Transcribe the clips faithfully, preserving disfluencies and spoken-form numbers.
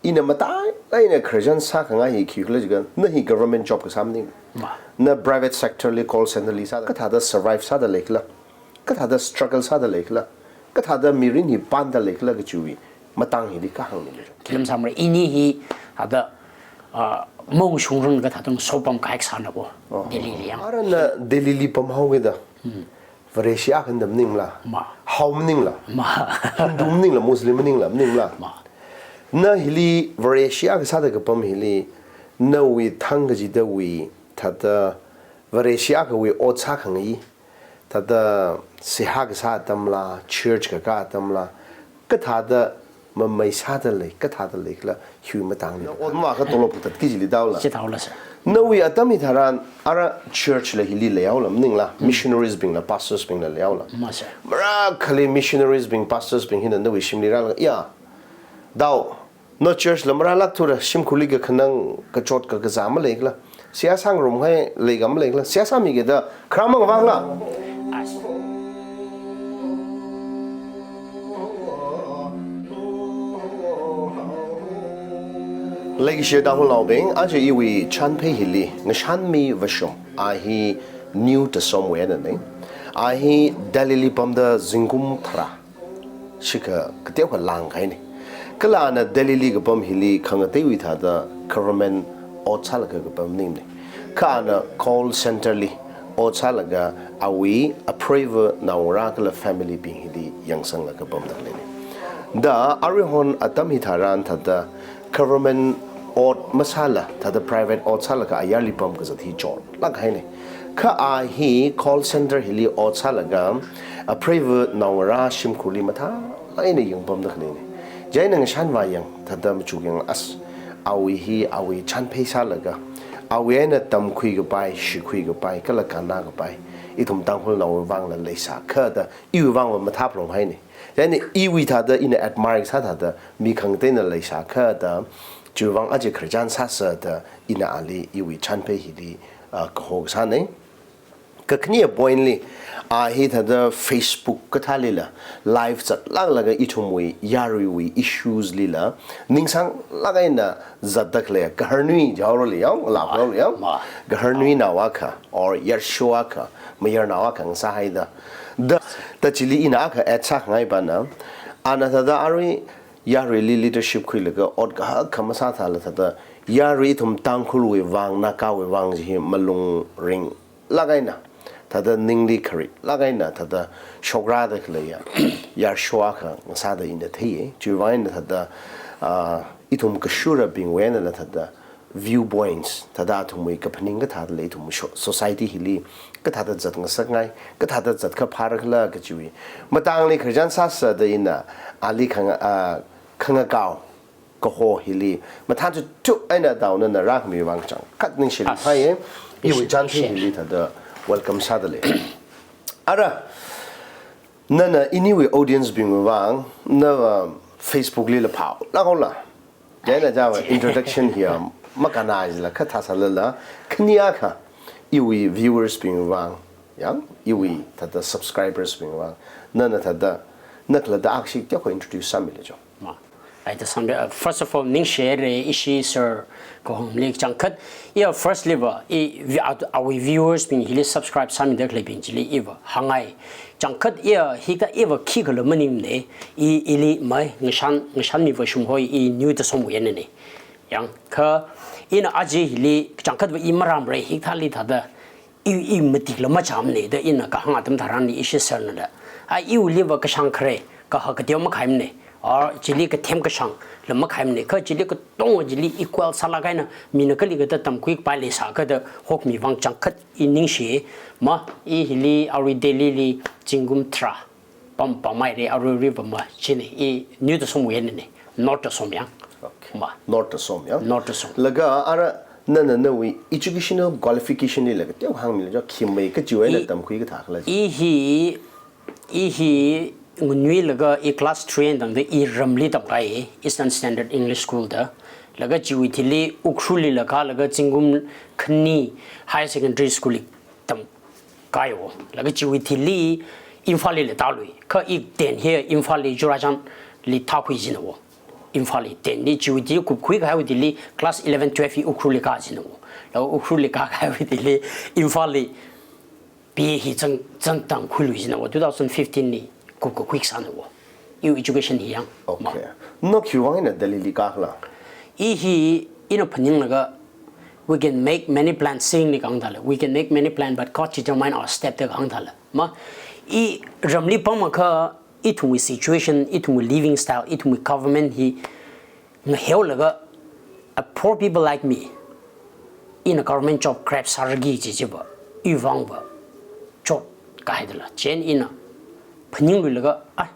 Ina matailāk eina khararchan sākhangai hi khi khala jiakha, na hi government job kasā maning. Ma. Na private sector li call center li sāda, kathāda survive sāda leikhala, kathāda struggle sāda leikhala, kathāda mirin hi pānda leikhala kajiwui matang hili kha hāngmilu. Khilam sāmara, ini hi thāda, ah, mong shungrun kathāda sopam kahai kasāna bo. Oh. Delhi li yang. Ara na Delhi li pamhaoda. Hmm. Vareshi akha da maningla. Ma. Hao maningla. Ma. Hindu maningla, Muslim maningla, maningla. Ma. Na hili Vareshi akha sāda kapam hili, nawui thang kachidawui, thāda Vareshi akhawui ot sākhangai, thāda seihā kasā atamla, church kakā atamla, kathāda mamei sāda lei, kathāda leikhala, hiwui matangli. Ot mavākha tolop katat kajili daola. Chithāola sir. Nawui atam hitharan, ara church la hili leihaola, maningla, missionaries bingla, pastors bingla leihaola. Ma sir. Marākhali missionaries bing, pastors bing hina nawui shimli rālaga, ya, dao, na church la marālāk thura, shimkhurli kakhanang, kachot kakazā maleikhala, seihā sāngarumhai leika maleikhala, seihā sāmikida, kharamang vangla. Leikashi Tangkhulnaobing, aja iwui chānphei hili ngashanmi Vashum, a hi New Tasomwui einana. A hi Delhi li pamda zingkum tharā shikha kateokha langkahaina. Kala ana Delhi li kapam hili khangateiwui thāda government ot sālaga kapam maningmana. Kha ana call center li ot sālaga awui apreiva naongarā kala family bing hili yangsanglaga pamda khaleina. Da aruihon atam hitharan thāda government ot masāla, thāda private ot sālaga ayarli pam kazat hi chonlāk kahaina. Kha a hi call center hili ot sālaga apreiva naongarā shimkhurli mathālāk eina yangpamda khaleina. Chieina ngashan vāyang, thāda machukyang as, awui hi, awui chānphei sālaga, awui eina tamkhui kapai, shikhui kapai, kala kannā kapai, ithum Tangkhulnaowui vangla leisākha da, iwui vangva mathāphalunghaina. Chieina iwui thāda ina admire sā thāda, mi khangateina leisākha da, chiwui vang aja khararchan sāsa da, ina ali iwui chānphei hili, ah, kaho kasāna. Kakhane point li, a hi thāda Facebook kathālila, live zatlāklaga ithumwui yaruiwui issues lila, ningsanglāk eina zatda khalei, gaharnui jaorali yang, lākrali yang, Ma. gaharnui nao akha, or yarsho akha, mayarnao akha ngasāhaida. Da, da chili ina akha add sākhangai pana, ana thāda arui yaruili leadership khuilaga ot kahak khamasā thāla thāda, yarui ithum Tangkhulwui vang, Nagawui vang chi hi malung ringlāk eina, thāda ningli khariklāk eina, thāda shokrada khaleiya, yarsho akha ngasāda ina theiya. Chiwui vang eina thāda, ah, ithum kashurabingwui einala thāda viewpoints, thāda athumwui kaphaning kathāda lei, ithum sho-, society hili kathāda zat ngasakngai, kathāda zat kaphāra khala kachiwui matangli khararchan sāsa da ina ali khang-, ah, khangakao kaho hili mathān chuchu eina dao nana rākhami vang changkhat ningshili As. phāya. Iwui Ningshi-, chānphei ningshi. hili thāda welcome sāda lei. Ara, nana iniwui audience bingwui vang, na, uh, Facebook lila phālāk haola. Chieina Ai, jawa chi. introduction hiya makannā jila kha thāsālala, khani akha iwui viewers bingwui vang, yang, iwui thāda subscribers bingwui vang, nana thāda, na khalatta akha shikha teokha introduce sāmilu cho. Ma. Ai, thāda sāmi, uh, first of all, ningshire ishi sir Kahomli changkhat. Iya first liva, i, vi-, at-, awui viewers bing hili subscribe sāmida khaleibing chili iva hāngngai. Changkhat iya hithāda iva khikhala maningmana, i, ili mai ngashan, ngashanmi Vashum hoi, i New Tasomwui einana. Yang kha ina aja hili changkhatva i marāmara, hikathāli thāda i, i matikla machāmana da ina kahāng atam tharanli ishi sir nala, a, iwuiliva kashāng khare, kahak kateo makhaimana, or chili kathem kashāngla makhaimana, kha chili katonga chili equal sālāk eina, mina kali kathāda tamkhui kapai leisākha da hokmi vang changkhat i ningshi. Ma, i hili arui Delhi li zingkum tharā pam, pamhaira, arui riva ma china, i New Tasomwui einana, North Tasom yang. Okay. Ma. North Tasom yang. North Tasom. Laga ara nana nawui educational qualification lila kateo hāngmilu cho, khi mai kachiwui eina I, tamkhui kathā khala. I hi, i hi nganuilaga i class three eina tangda i ramli tamkahai, Eastern Standard English School da. Laga chiwui thili Ukhrulli laga, laga zingkum khani Higher Secondary School li tamkahai wo. Laga chiwui thili Imphalli la tālui. Kha i ten hi Imphalli Churachandli thākhui jina wo. Imphal li ten li chiwui thili kupkhui kahaiwui thili class eleven, twelve hi Ukhrul li kajina. Laga Ukhrul li kakahaiwui thili Imphal li B A hi zang, zangtang khuiluijina, two thousand fifteen li kupkakhui kasāna. Iwui education hi yang. Okay. Na khiwui vang eina Delhi li kakhala? I hi ina phaninglaga, we can make many plans, saying li kahāng thāla. We can make many plans, but God determine our step da kahāng thāla. Ma, i ramli pamkha, ithumwui situation, ithumwui living style, ithumwui government hi ngaheolaga, a poor people like me, ina government job grab sāraki kaji chiva, iwui vangva chotkahai dala. Chieina ina phaningluilaga, ai,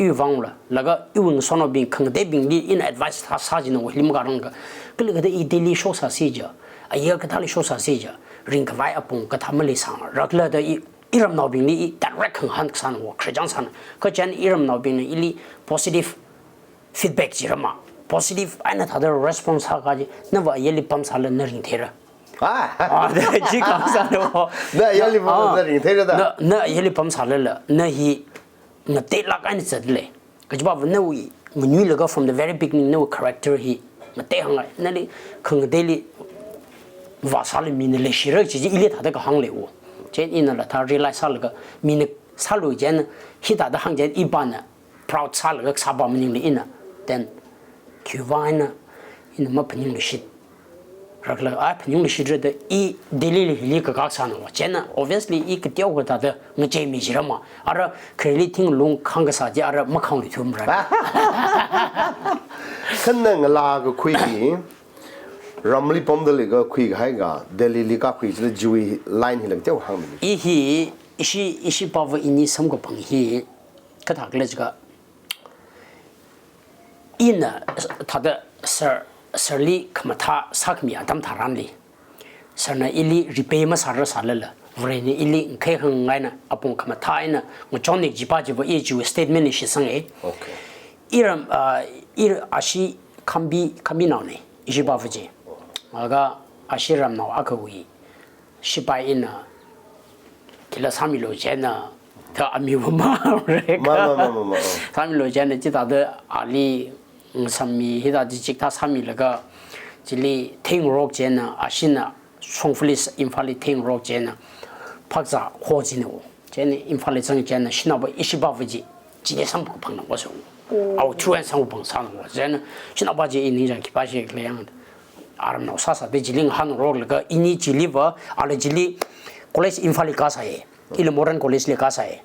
iwui vangla, laga iwui ngasotnaobing khangateibingli ina advice thā sāchina, hili makarangka. Kali kathāda i Delhi shoksāsi ja, aya kathāli shoksāsi ja, ringkhavai apong kathā maleisāngarakla da i, iramnaobingli i direct khangahān kasāna, khararchan sāna. Kha chieina iramnaobingna ili positive feedback jirama, positive eina thāda response sākaji, nava ayarli pamsālala na ringtheira. Ah. Ah, da chi kahāng sāna. Na ayarli pamsālala na ringtheira da. Na, na ayarli pamsālala, na hi ngateilāk eina zatlei. Kajipava nawui nganuilakha from the very beginning nawui character hi ngateihāngngai. Nali khangateili vāsālala mina leishira kaji chi ili thāda kahāng lei. Chieina inala thā realize sālaga mina sālu chieina hithāda hāng chieina ipana proud sālaga kasāpa maningli ina. Then khiwui vang eina ina maphaningluishit rakhala, ai phaningluishitra da i Delhi li hili kakak sāna. Chieina obviously i kateokha thāda ngacheimi jirama. Ara khareli thinglung khāng kasā chi ara makhāngluithumara. Kha na ngalā kakhui hi, ramli pamda leikakhui kahai ka, Delhi li kakhui chila chiwui line hila kateokha hāngmi. I hi, ishi, ishipāva ini samkaphang hi, kathākhala jiakha, ina thāda sir, sir li khamathā sākhami atam tharanli, sir na ili repay masāra sālala, Varena ili ngakhai hāngngaina apong khamathā eina ngachonne kajipa chiva i chiwui statement li shitsanga. Okay. Iram, ah, ir ashi Khambi, Khambinaona, ishipāva chi. Laga ashi ramnao akhawui shipai ina khila sāmilu chieina, thā amiva mare. Ma, ma, ma, ma, ma, oh. Sāmilu chieina chithāda ali ngasāmi hithāda chikathā sāmilaga, chili theingarok chieina, ashina Shongfali s-, Imphal li theingarok chieina, phakzā hojina. Chieina Imphal li zang chieina, shanaopa ishipāva chi, chili samkaphangna waso. Oh. Awui through eina samkaphang sāna wa. Chieina, shanaopa chi i ningchāng khipā shikhala yang, aramnao sāsāda chili ngahānngaroklaga, ini chiliva, ala chili college Imphal li kasāya. Ila Modern College li kasāya.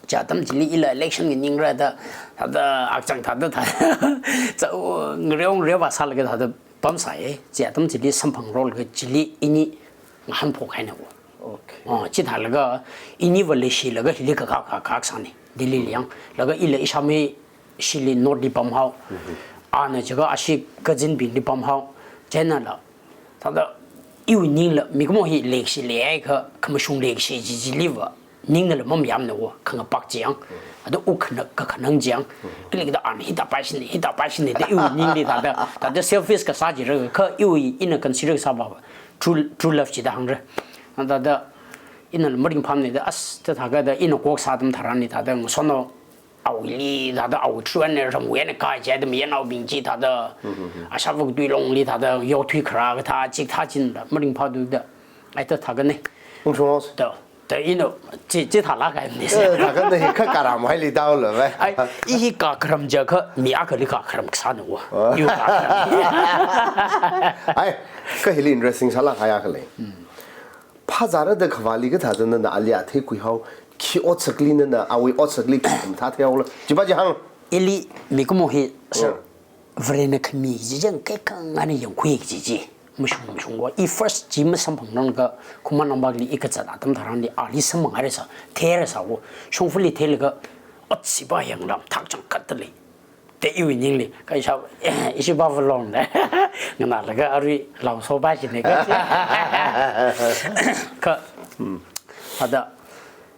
Chi atam chili ila election nganingra da, thāda akchang thāda thāda, cha, ngareo ngareo vāsālaga thāda pamsāya. Chi atam chili samphangngaroklaga chili ini ngahānphok haina wa. Okay. Ah, chithālaga iniva leishilaga hili kakak kakak sāna. Delhi li yang. Laga ila ishāmeishili North li pamhao. Mhm. Ana jiakha ashi cousin bingli pamhao. Chieina la, thāda iwui ningla mikumo hi leikashi leiakha, khamashung leikashi chi chiliva ningnala mamayāmana wa, khangapak chi yang. Ada u khana, kakhanang chi yang. Kali kathāda ana hithā paishina, hithā paishina da iwui ningli thāda, thāda selfish kasā jira, kha iwui ina consider kasāpava true, true love chida hāngra. Thāda ina maringphāmana da, as, thāda thākha da ina kok sā atam tharanli thāda ngasotnao awuili thāda awui through eina ramwui eina kai chi atam yanaobing chi thāda, mhm, mhm, ashāvā katui longli thāda yaothui kharā kathā chikathā chila maringphāda da. Ai thāda thākhana. Ungshung os. Da, da ina chi, chithālāk eina ni. Eh, thākhana hi kha karam haili taola vai. Ai, i hi kakharam jiakha mi akhali kakharam kasāna wa. Oh. Iwui kakharam. Ai, kha hili interesting sālāk kahai akha lei. Hmm. Phazāra da khavāli kathāda nana ali athei khuihao, khi otsakli nana, awui otsakli khi khamathā theihaola. Chipa chi hāng. Ili mikumo hi, sir, mm, Varena khami chi chang kaikhang ana yangkhui chi chi. Mashung mashung wa. I first chi masamphangnanglaga, Khuman Nangpakli i kazat atam tharanli, ali samphanghaira sā, theira sā wa. Shongfali theilaga, ot sipa yanglam thak chang katta lei. Te iwui ningli, kha ishā, ishipāva longda. Nganālaga arui laoso pa chine kha. Kha, ada,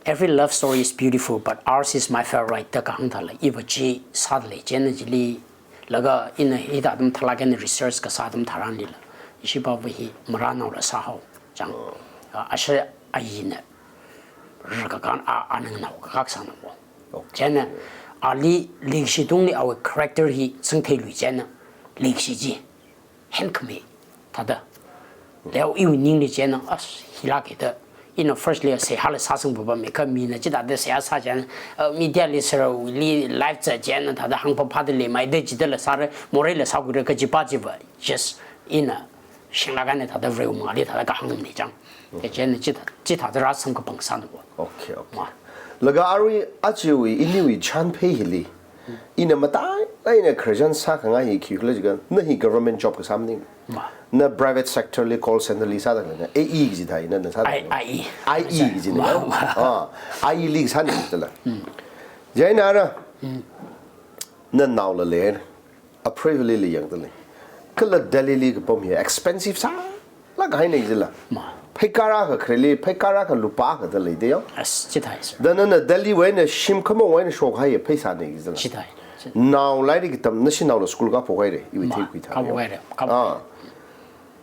every love story is beautiful, but ours is my favorite, da kahāng thāla. Iva chi sāda lei, chieina chili, laga ina hithāda atam thalāk eina research kasā atam tharanlila. Ishipāva hi maranaola sāhao, chang. Oh. A, ashā ayina, rākakān a, ana nganao kakak sāna wa. Okay. Chieina, Ali leikashi tungli awui character hi zangtheilui chieina, leikashi chi henkhami thāda leo iwui ningli chieina, as, hilāka da, ina firstly seihāla sāsang papa mi kha mina chithāda seihā sā chieina, uh, media li sāra, li live zat chieina thāda hāngpapāda leimeida jidala sāra, moreila sākhuira kajipa chiva, just ina shinglāk eina thāda Varewui mangāli thāda kahāngna chang. Kha chieina chithā, chithāda rāsamkaphang sāna wo. Okay, okay. Ma. Laga arui ajawui iniwui chānphei hili, ina matailāk eina khararchan sākhangai hi khikhala jiakha, na hi government job kasā maning. Ma. Na private sector li call center li sāda khalei na, A E kaji thāi na, na sāda A-, khalei. A E. A E kaji na. Ma, ma. Ah, A E li sāna jidala. Chieina ara, na naola lei, appraisal li yangda lei. Kala Delhi li kapam hi expensive sālāk haina jila. Ma. Pheikar akha khareli, pheikar akha lupā akha da leida yo. As, chithāi, sir. Da nana Delhi wui eina shim khamong wui eina shokhai pheisāna jila. Chithāi, chithāi. Nao lairik katam, nashi naola school kaphok haira, iwui Ma, theikhui thā yo. Kaphok haira, kaphok. Ah.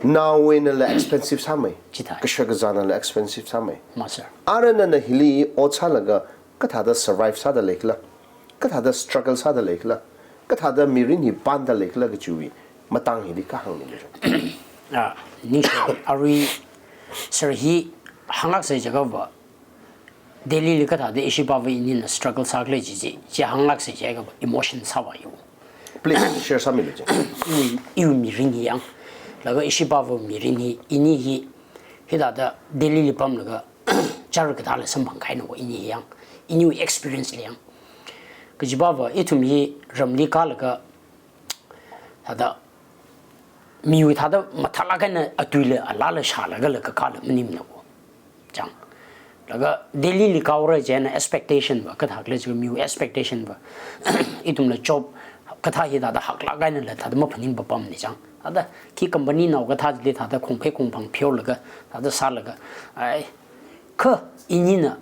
Naowui einala expensive sāmei. Chithāi. Kashak kazānala expensive sāmei. Ma, sir. Ara nana hili ot sālaga kathāda survive sāda leikhala, kathāda struggle sāda leikhala, kathāda mirin hi panda leikhala kajiwui matang hili kahāngna jo. Ah, ningshi, arui sir hi hānglāksa jiakhava, Delhi li kathāda ishipāva inina struggle sākhala chi chi, chi hānglāksa jiakhava emotion sāvā yo. Please share sāmilu chi. Iwui, iwui mirin hi yang, laga ishipāva mirin hi, ini hi, hithāda Delhi li pamlaga, char kathāla samphang kahaina wo ini hi yang, iniwui experience li yang. Kajipava ithum hi ramli kālaga, thāda miwui thāda mathālāk eina atuila alala shālagala kakāla maningmana wo. Chang. Laga Delhi li kāhaora chieina expectation va, kathākhala jiakha miwui expectation va, ithumla job kathā hithāda haklāk einala thāda maphaning papamna chang. Thāda khi company nao kathā chili thāda khongphei khongphang pheolaga, thāda sālaga, ai, kha inina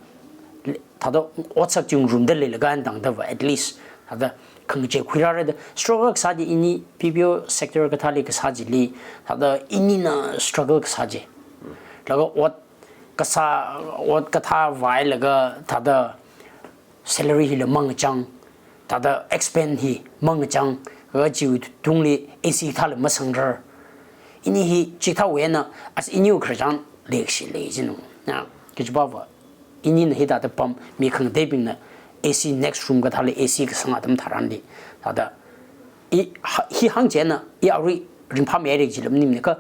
thāda otsak chungrumda leilaga eina tangdava, at least thāda khangachei khuirāra da, struggle kasā chi ini P P O sector kathāli kasā chili, thāda inina struggle kasā chi. Laga ot kasā, ot kathā vālaga thāda salary hila mangachang, thāda expand hi mangachang, kajiwui tungli A C kathāla masangra. Ini hi chithāwui eina, as, iniwui khararchan leikashi lei jinu. Na, kajipava, inina hithāda pam, mi khangateibingna A C next room kathāli A C kasang atam tharanli, thāda, i, ha-, hi hāng chieina, i arui ringphāmeihaira jila maningmana kha,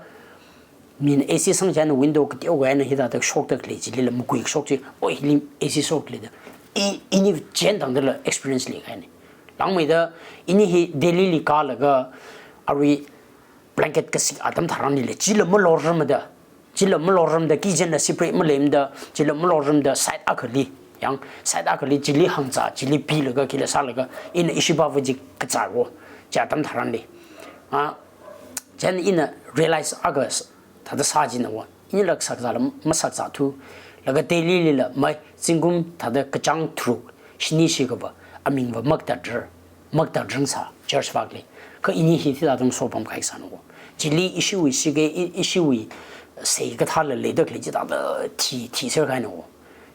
mina A C sang chieina window kateokha eina hithāda shokda khalei chilila makui kashok chi, oi, hili A C shokda lei da. I, ini chieina tangdala experience leikahaina. Langmeida, ini hi Delhi li kālaga, arui blanket kasik atam tharanlila, chila malorarmada, chila malorarmada, kitchen la separate maleimada, chila malorarmada, side akhali, yang, side akhali chili hāngzā, chili pilaga, khila sālaga, ina ishipāva chi kazā wo, chi atam tharanli. Ah, chieina ina realize akha s-, thāda sā jina wo. Inila kasā kazāla masākazāthu. Laga Delhi lila mai zingkum thāda kachāng tharuk shini shikhava, amingva makatatra, makatatra sā church vākli. Kha ini hi hithāda sopam kahai sāna wo. Chili ishiwui shike, i-, ishiwui sei kathāla leida khalei chi thāda thi, thiser kahaina wo.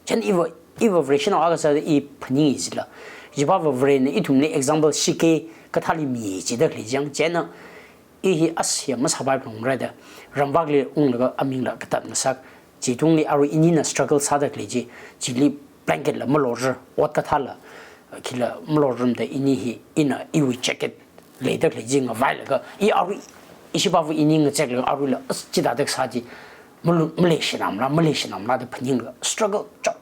Chieina iva, iva Vareshi nao akha sāda i phaning jila, kajipava Varena ithumli example shike kathāli mi jida khalei chang, chieina i hi as ya masāpai phalungra da, ramvākli unglaga amingla katat ngasak, chitungli arui inina struggle sāda khalei chi, chili blanket la malorar, ot kathāla, khila malorarmada ini hi, ina iwui jacket leida khalei chi ngavailaga, i arui, ishipāva ini ngazeklaga aruila, as, chithāda kasā chi, malu-, maleishinamala, maleishinamala da phaninglaga, struggle, chot,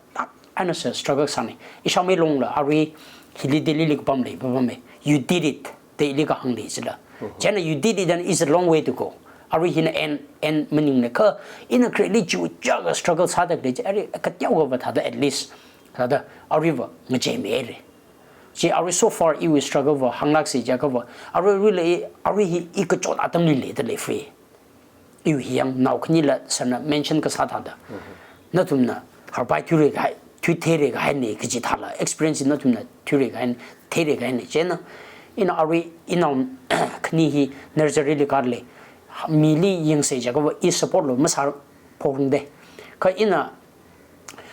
eina sā struggle sāna. Ishāmei Longla arui hili Delhi li kapam lei, papam lei. You did it. Da ili kahāng lei jila. Chieina you did it and it's a long way to go. Arui hina end, end maningmana kha, ina khareli chiwui chaka struggle sāda khalei chi, arui kateokhava thāda at least, thāda aruiva ngacheimeihaira. Chi arui so far iwui struggle va hānglāksa jiakhava, arui, arui lei, arui hi i kachot atamli leida lei free. Iwui hi yang nao khanila sirna mention kasā thāda. Nathumna harpai thuireikahai, thuithereikahaina kaji thāla. Experience nathumna thuireikahai, thereikahaina. Chieina, ina arui, inao khani hi nursery li kāda lei. Mili yangsa jiakhava i support lo masāphokngarumda. Kha ina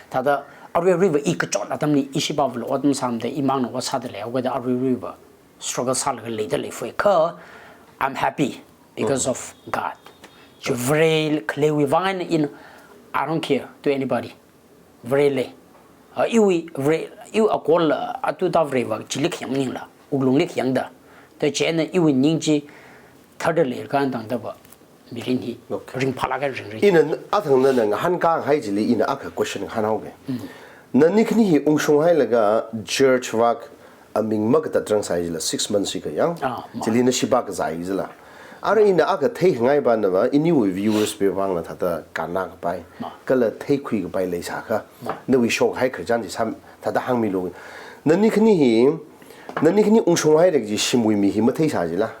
thāda Aruiruiva i kachot atamli ishipāvalo atam sāmda imangna ot sāda leihaokada aruiruiva struggle sālaga leida leifui. Kha, I'm happy because of God. Chi Vare khaleiwui vang eina ina, I don't care to anybody. Vare lei. A, iwui Vare, iwui akol, a, atuta Vareva chili khayang maningla, wuklungli khayangda. Thada chieina iwui ning chi tharda leikha tangdava mirin hi Okay. ringphālāk eina ringri. Ina athang nana ngahānkahai chili ina akha question ngahānhaoke. Nani khani hi ungshunghailaga church vak aming makatatrang sāi chila six months hi kayang. Ah, ma. Chili na shipā kazāi chila. Ara ina akha theikhangai panava, iniwui viewers pe vangla thada kannā kapai. Ma. Kala theikhui kapai leisākha. Ma. Nawui shokhai khararchan chi sam thada hāngmilu. Nani khani hi, nani khani ungshunghaira kaji shimwui mi hi matheisā chila.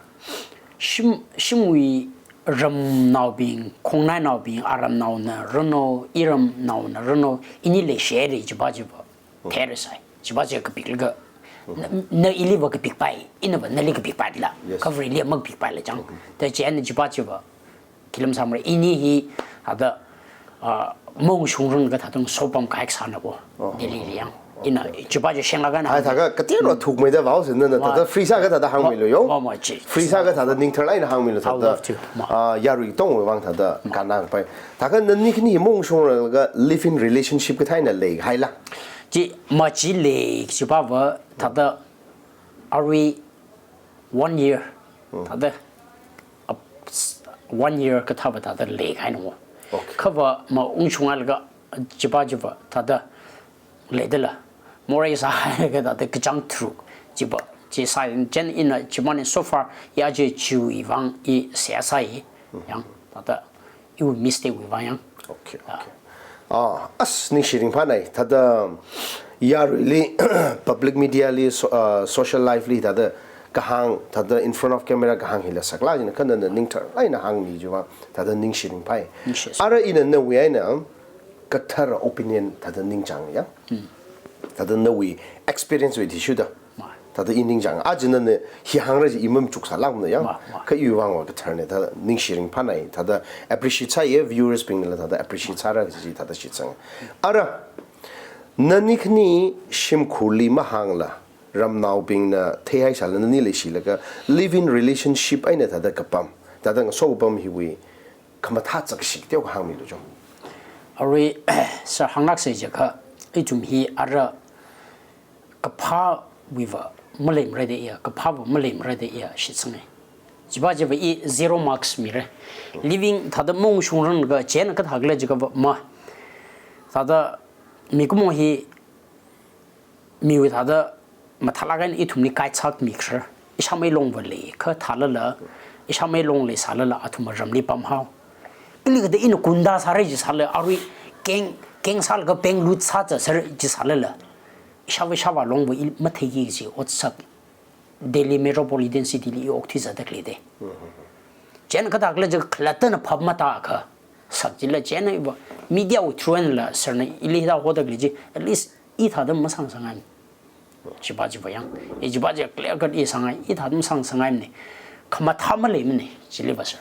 Shim, shimwui ramnaobing, khongnainaobing, aramnaona ranu, iramnaona ranu, ini leishire chipā chiva. Theira sai. Chipā chi kapiklaga. Na, na iliva kapikpai, inava nali kapikpaila. Yes. Kha Vareli makapikpaila chang. Thada chieina chipā chiva khilam samra ini hi thada, ah, maungshungranga thada ngasopam kahai sāna bo. Oh. Delhili yang. Ina Okay. chipā chi shenglāk eina Ai, thākha kateowa thukmeida vaosi nana Wa. thada free sākha thada hāngmilu yo. Wa, wa, chi. Free sākha thada ningtharlāk eina hāngmilu I thada. love to. Ma. Ah, yarui tongwui vang thada Ma. kannā kapai. Thākha nani khani hi maungshungranga live-in relationship kathā eina leihaila. Chi, ma chi lei chipāva thada arui one year. Thada, uh, one year kathāva thada leikahaina mo. Okay. Khava maungshunghailaga chipā chiva thada leidala. Morei sāhailaga thada kachāng tharuk chipā. Chi sāi chieina ina chimane so far ya chi chiwui vang i seihā sāi. Yang thada iwui mistake wui vang yang. Okay, Ah. okay. Ah, as ningshi ringphānai, thada yaruili public media li, so, ah, social life li thada kahāng, thada in front of camera kahāng hila saklāk eina kha nana ningtharlāk eina hāngmi chiva, thada ningshi ringphāi. Ningshi. Ara ina nawui eina kathara opinion thada ningchāng ya. Hmm. Thada nawui experience wui athishurda. Ma. Thada i ningchāng, aja nana hi hāngra chi i machuk sālākmana ya. Ma, ma. Kha iwui vangva katharna, thada ningshi ringphānai, thada appreciate sāya, viewers bingla thada appreciate sāra chi thada shitsang. Ara, nani khani shimkhurli mahāngla, ramnaobingna theihai sāla nani leishilaga, live-in relationship eina thada kapam, thada ngaso kapam hiwui, khamathā chakshi kateokha hāngmilu chong. Arui, sir hānglāksei jiakha, ithum hi ara kaphāwuiva maleimara da iya, kaphāva maleimara da iya shitsanga. Chipā chiva i zero marks mira. Living thada maungshungranga chieina kathā khala jiakhava ma. Thada mikumo hi miwui thada mathālāk eina ithumli guide sāmi khara. Ishāmei Longva leikha thālala, Ishāmei Long leisālala athum ramli pamhao. Ili kathāda ina gunda sāra jisālala, arui keng, keng sālaga peng lut sāza sāra jisālala, ishāva ishāvā Longva i matheiki kaji otsak Delhi metropolitan city li i okthui zatak lei de. Chieina kathā khala jiakha khalattana phap matākha sak chila chieina iva media wui through einala sir na ili hithā hotak lei chi, at least i thada masāngasakngai. Chipā chiva yang. I chipā chi clear cut i sāngai, i thada masāngasakngaimana. Khamathā maleimana, chiliva sir.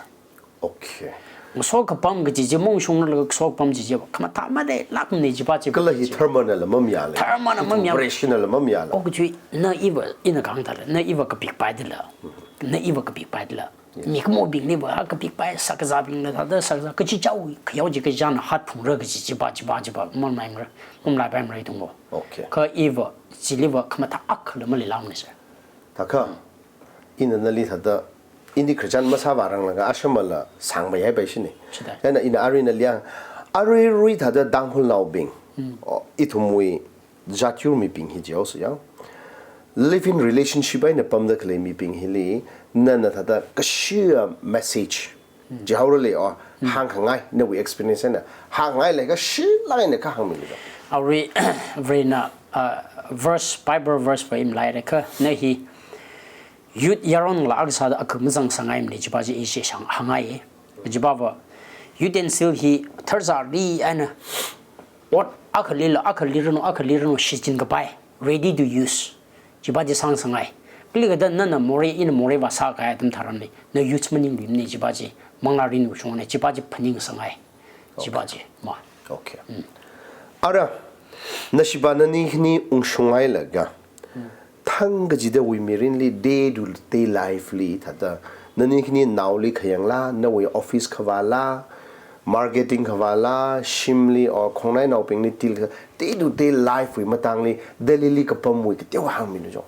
Okay. Ngaso kapam kaji chi maungshungranga ngaso kapam chi chi khamathā maleilākmana chipā chi. Kala hi dharmanala mamayāla. Dharmana mamayā. Operation nala mamayāla. Oh, kaji na iva, ina kahāng thāla, na iva kapikpaidala. Na iva kapikpaidala. Yes. Mikumobingliva ha kapikpai, sākazābingla thada sākazā, kachichāwui khayao chi kachāna hatphungra kaji chipā, chipā, chipā, mamalaimara, mamalaipaimara ithumva. Okay. Kha iva, chiliva khamathā akhala maleilākmana sir. Thākha, ina nali thada, ini khararchan masāvāranglakha ashamala sāngmei haipai shini. Chithāda. Chieina ina arui nali yang, aruirui thada Tangkhulnaobing, Hmm. o, ithumwui zatyur mibing hi jihaosa ya. Live-in relationship eina pamda khalei mibing hili, nana thada kashiya message. Hmm. Jihaora lei o, Hmm. hāngkhangai, nawui experience eina. Hāngngai leikha shilāk eina kha hāngmilu. Arui, Varena, uh, verse, Bible verse va i malairakha, na hi, youth yaronla akha sāda akha mazangsangngaimana chipā chi i chi shang hāngngai. Chipāva, utensil hi tharzari eina ot akhalila, akhali ranu, akhali ranu shichinkapai, ready to use. Chipā chi sāngasakngai. Kali kathāda nana morei, ina moreiva sākahai atam tharanli, na use maningluimana chipā chi, manglā rinwui shongna, chipā chi phaningngasakngai. Chipā Okay. chi, ma. Okay. Mm. Ara, Nashipa nani khani ungshunghailaga, thang kachidawui mirinli, day to day life li thāda, nani khani naoli khayangla, nawui office khavāla, marketing khavāla, shimli or khongnainaobingli deal kha, day to day life wui matangli, Delhi li kapamwui kateokha hāngmilu jo.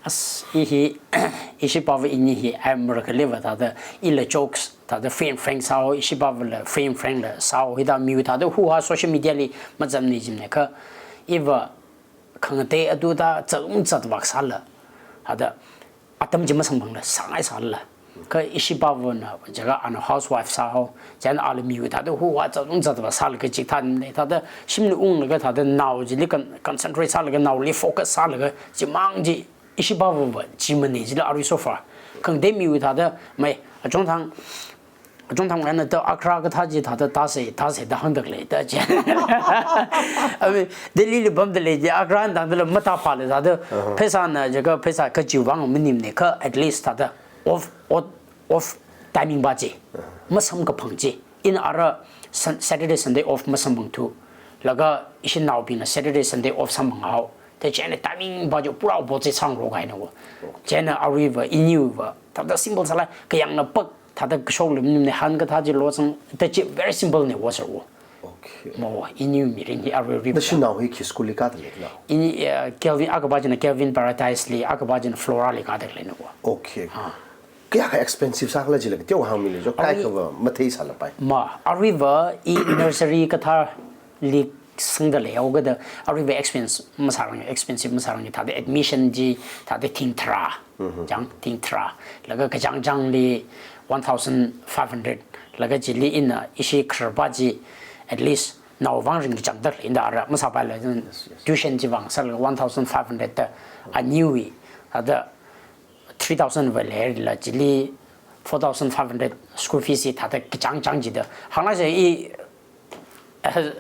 As, i hi, ishipāva ini hi, I am rakaliva thāda, ila jokes, thāda free and frank sāo, ishipāvala free and frank la sāo, hithāda miwui thāda huha social media li mazamni jimne kha, iva khangatei atu ta zatung zatvak sāla, thāda atam chi masamphangla, sāngai sāla. Kha ishipāvana, jiakha ana housewife sāhao, chieina ali miwui thāda huha zatung zatvak sālaga chithānle, thāda shimli unglaga thāda nao chili con-, concentrate sālaga, naoli focus sālaga, chimang chi ishipāvava chimane chila arui so far. Khangatei miwui thāda, mai, achongthang, achongthang eina ta Agra kathā chi thāda tāsei, tāsei da hāngda khalei, ta chi. I mean, Delhi li pamda lei chi, Agra tangdala matāphāla thāda, pheisāna jiakha pheisā kachiwui vang maningmane kha, at least thāda off, off, off timing pa chi, masamkaphang chi. Ina ara Sun-, Saturday, Sunday off masamphangthu. Laga ishinaobingna Saturday, Sunday off samphanghao. Ta chieina timing pa chi pura opposite sāngarok kahaina wo. Chieina aruiva, iniwuiva, thāda simple sālai, kayāngna pak, thāda kashok lim nim ne han kathā chi losang, ta chi very simple ne wo sir wo. Okay. Mo, iniwui mirin hi arui arui. Nashinao hi khi school li kāda leina? Ini, eh, Kelvin, akhapa china Kelvin Paradise li, akhapa china Flora li kāda leina wo. Okay. Ah. Kayākha expensive sākhala chila kateokha hāngmilu jo, kaikhava matheisālapai. Ma, aruiva i nursery kathāli sangda leihaokida, aruiva expense masārang, expensive masārang, thāda admission chi, thāda thing tharā, chang thing tharā, laga kachāng chāngli one thousand five hundred, laga chili ina ishi kharpa chi, at least nao vang ringkachang da lei, ina ara masāpaila, tuition chi vang sālaga one thousand five hundred ta, aniwui, thāda three thousand va leila chili four thousand five hundred school fees hi thāda kachāng chāng chida. Hānglaga i, eh,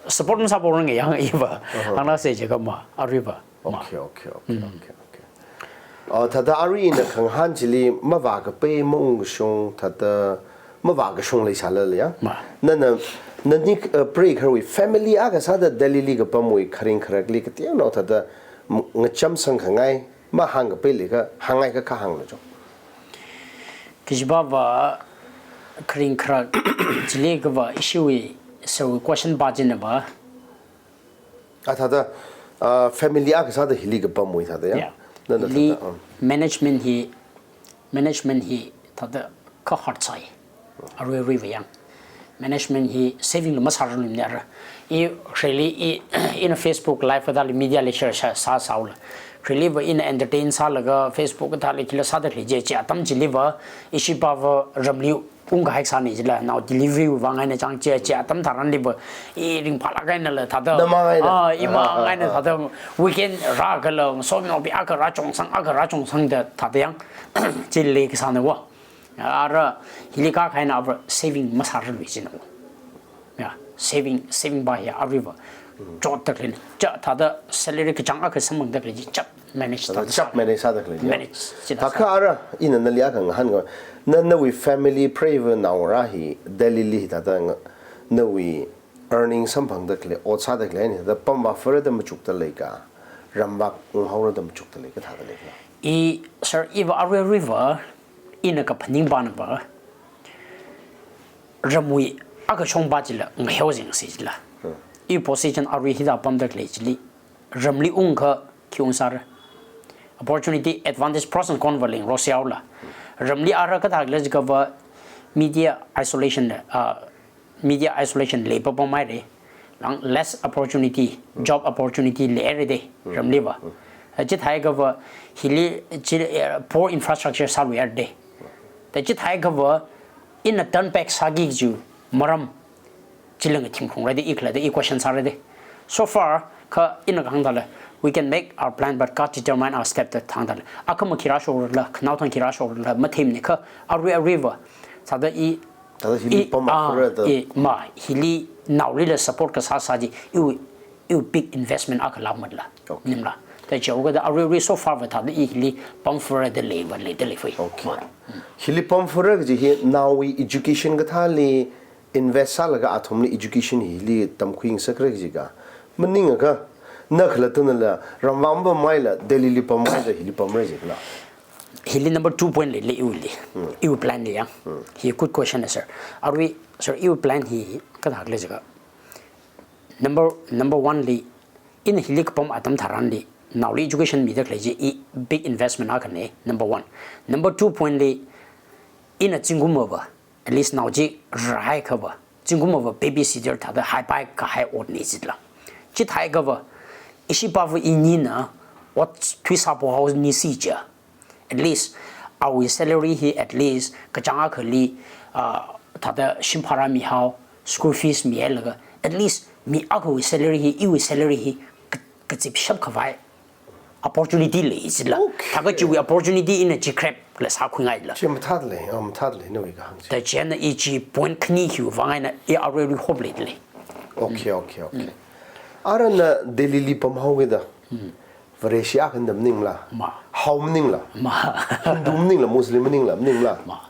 support masāporanga yang iva. Hānglaga jiakha ma, aruiva. Ma. Okay, okay, okay, okay, okay. Uh, thāda arui ina khangahān chili mavākapai maungkashung, thāda mavākashung leisālala ya. Ma. Nana, nani, uh, preikharwui family akha sāda Delhi li kapamwui kharing kharakli kateonao thāda m-, ngachamsang khangai, mahāngkapai leiakha, hāngngai kha kha hānglu jo. Kashipāva kharing kharak chili kava ishiwui, so question pa chinava. A thāda, ah, family akha sāda hili kapamwui thāda ya? Yeah. Nana hili thāda, um. Management hi, management hi thāda kha hard sāi. Arui aruiva yang. Management hi saving la masārarluimane ara. I really i, ina Facebook live kathāli media li share sā, sā, sāhaola. Really va ina entertain sālaga Facebook kathāli khila sāda khalei chi, chi atam chiliva, ishipāva ramli ungkahai sāni chila, nao delivery vang eina chang chi, chi atam tharanliva, i ringphālāk einala thāda. Namang eina. Ah, imang eina thāda weekend rākhala, sonaobing akha rāchongsang, akha rāchongsang da thāda yang, chili kasāna wo. Ara, hili kākahai eina ava saving masārarlui china wo. Ya, saving, saving pa hi aruiva. Chotda khalei, cha, thāda salary kachāng akha samphangda khalei chi, chap manage thāda chap sā. Manage sāda khalei chi. Manage, china sā. Thākha ara, ina nali akha ngahānga. Na, nawui family preiva naongarā hi, Delhi li thāda nga, nawui earning samphangda khalei, ot sāda khalei ni, thāda pamvā furada machukda leika, ramvā unghaorada machukda leika, thāda leika. I, sir, iva arui aruiva, ina kaphaning panava, ramwui akha shongpa chila, ngaheo jingsi chila. Hmm. I position arui hithā pamda khalei chili, ramli ungkha khi ungsāra. Opportunity, advantage, pros and cons va leng rosyaola. Ramli ara kathākhala jiakhava media isolation, ah, media isolation lei papam haira. Lang less opportunity, job opportunity leira de, ramliva. Chithākha va hili chi, eh, poor infrastructure sāluihaira de. Ta chithākha va ina turn back sāki kaji maram chila ngathingkhaungra de, i khala de, i question sāra de. So far, kha ina kahāng thāla, we can make our plan, but God determine our step da hāng thāla. Akhama khi rāshokra, khanaothang khi rāshokra, matheimane kha, arui aruiva. Thāda i Thāda hili i, pam ah, furada. I, ma, hili naolila support kasā sā chi, iwui, iwui big investment akha lākmatla. Okay. Nimla. Ta chihaokida arui arui so far va thāda i hili pam furada leiva leida leifai. Okay. Ma. Hili pam fura kaji hi naowui education kathāli invest sālaga athumli education hili tamkhui ngasakra kaji ka. Maningakha, na khalattana la, ramvang pamhaila, Delhi li pamhaida, hili pamra jikhala. Hili number two point li, li iwuili. Iwui plan li yang. Hi good question na, sir. Arui, sir, iwui plan hi, kathākhala jiakha. Number, number one li, ina hili kapam atam tharanli, naoli education mida khalei chi, i big investment akhana, number one. Number two point li, ina zingkum ava, at least nao chi rāhaiakha va, zingkum ava babysitter thāda haipai kahai otna jila. Chithāhaiakha va, ishi pava inina, ot thuisāpo haonisi ja. At least, awui salary hi at least, kachāng akhali, ah, thāda shim bhara mihao, school fees mihailaga, at least, mi akhawui salary hi, iwui salary hi, ka-, kazipshap khavai opportunity lei jila. Okay. Thākha chiwui opportunity ina chi grab la sākhuingaila. Chi mathāda lei, oh, mathāda lei, nawui kahāng chi. Da chieina i chi point khani hiwui vang eina i aruirui hope leida lei. Okay, okay, okay. Ara na Delhi li pamhaokida. Vareshi akhana da maningla. Ma. Hao maningla. Ma. Hindu maningla, Muslim maningla, maningla. Ma.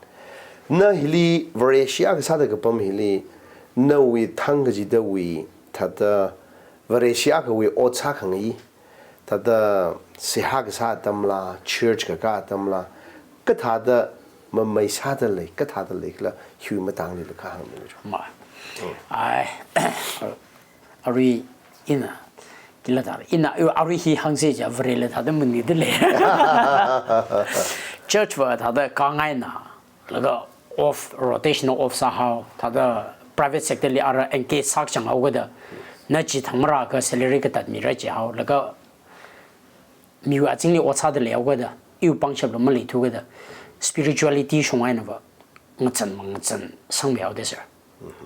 Na hili Vareshi akha sāda kapam hili, nawui thang kachidawui, thāda Vareshi akhawui ot sākhangai, thāda seihā kasā atamla, church kakā atamla, kathāda mamei sāda lei, kathāda leikhala, hiwui matangli la kahāng mi jo. Ma. Ai, arui ina, kila thāda, ina, arui hi hāngsa ja, Varela thāda manida lei. Church va thāda kāngaina, laga off, rotational off sāhao, thāda private sector li ara engage sākachang haokida, na chi thangmara ka salary katat mira jihao, laga miwui azingli ot sāda leihaokida, iwui pangshap la maleithukida, spirituality shong eina va, ngazan mangazan sangmihaoda sir.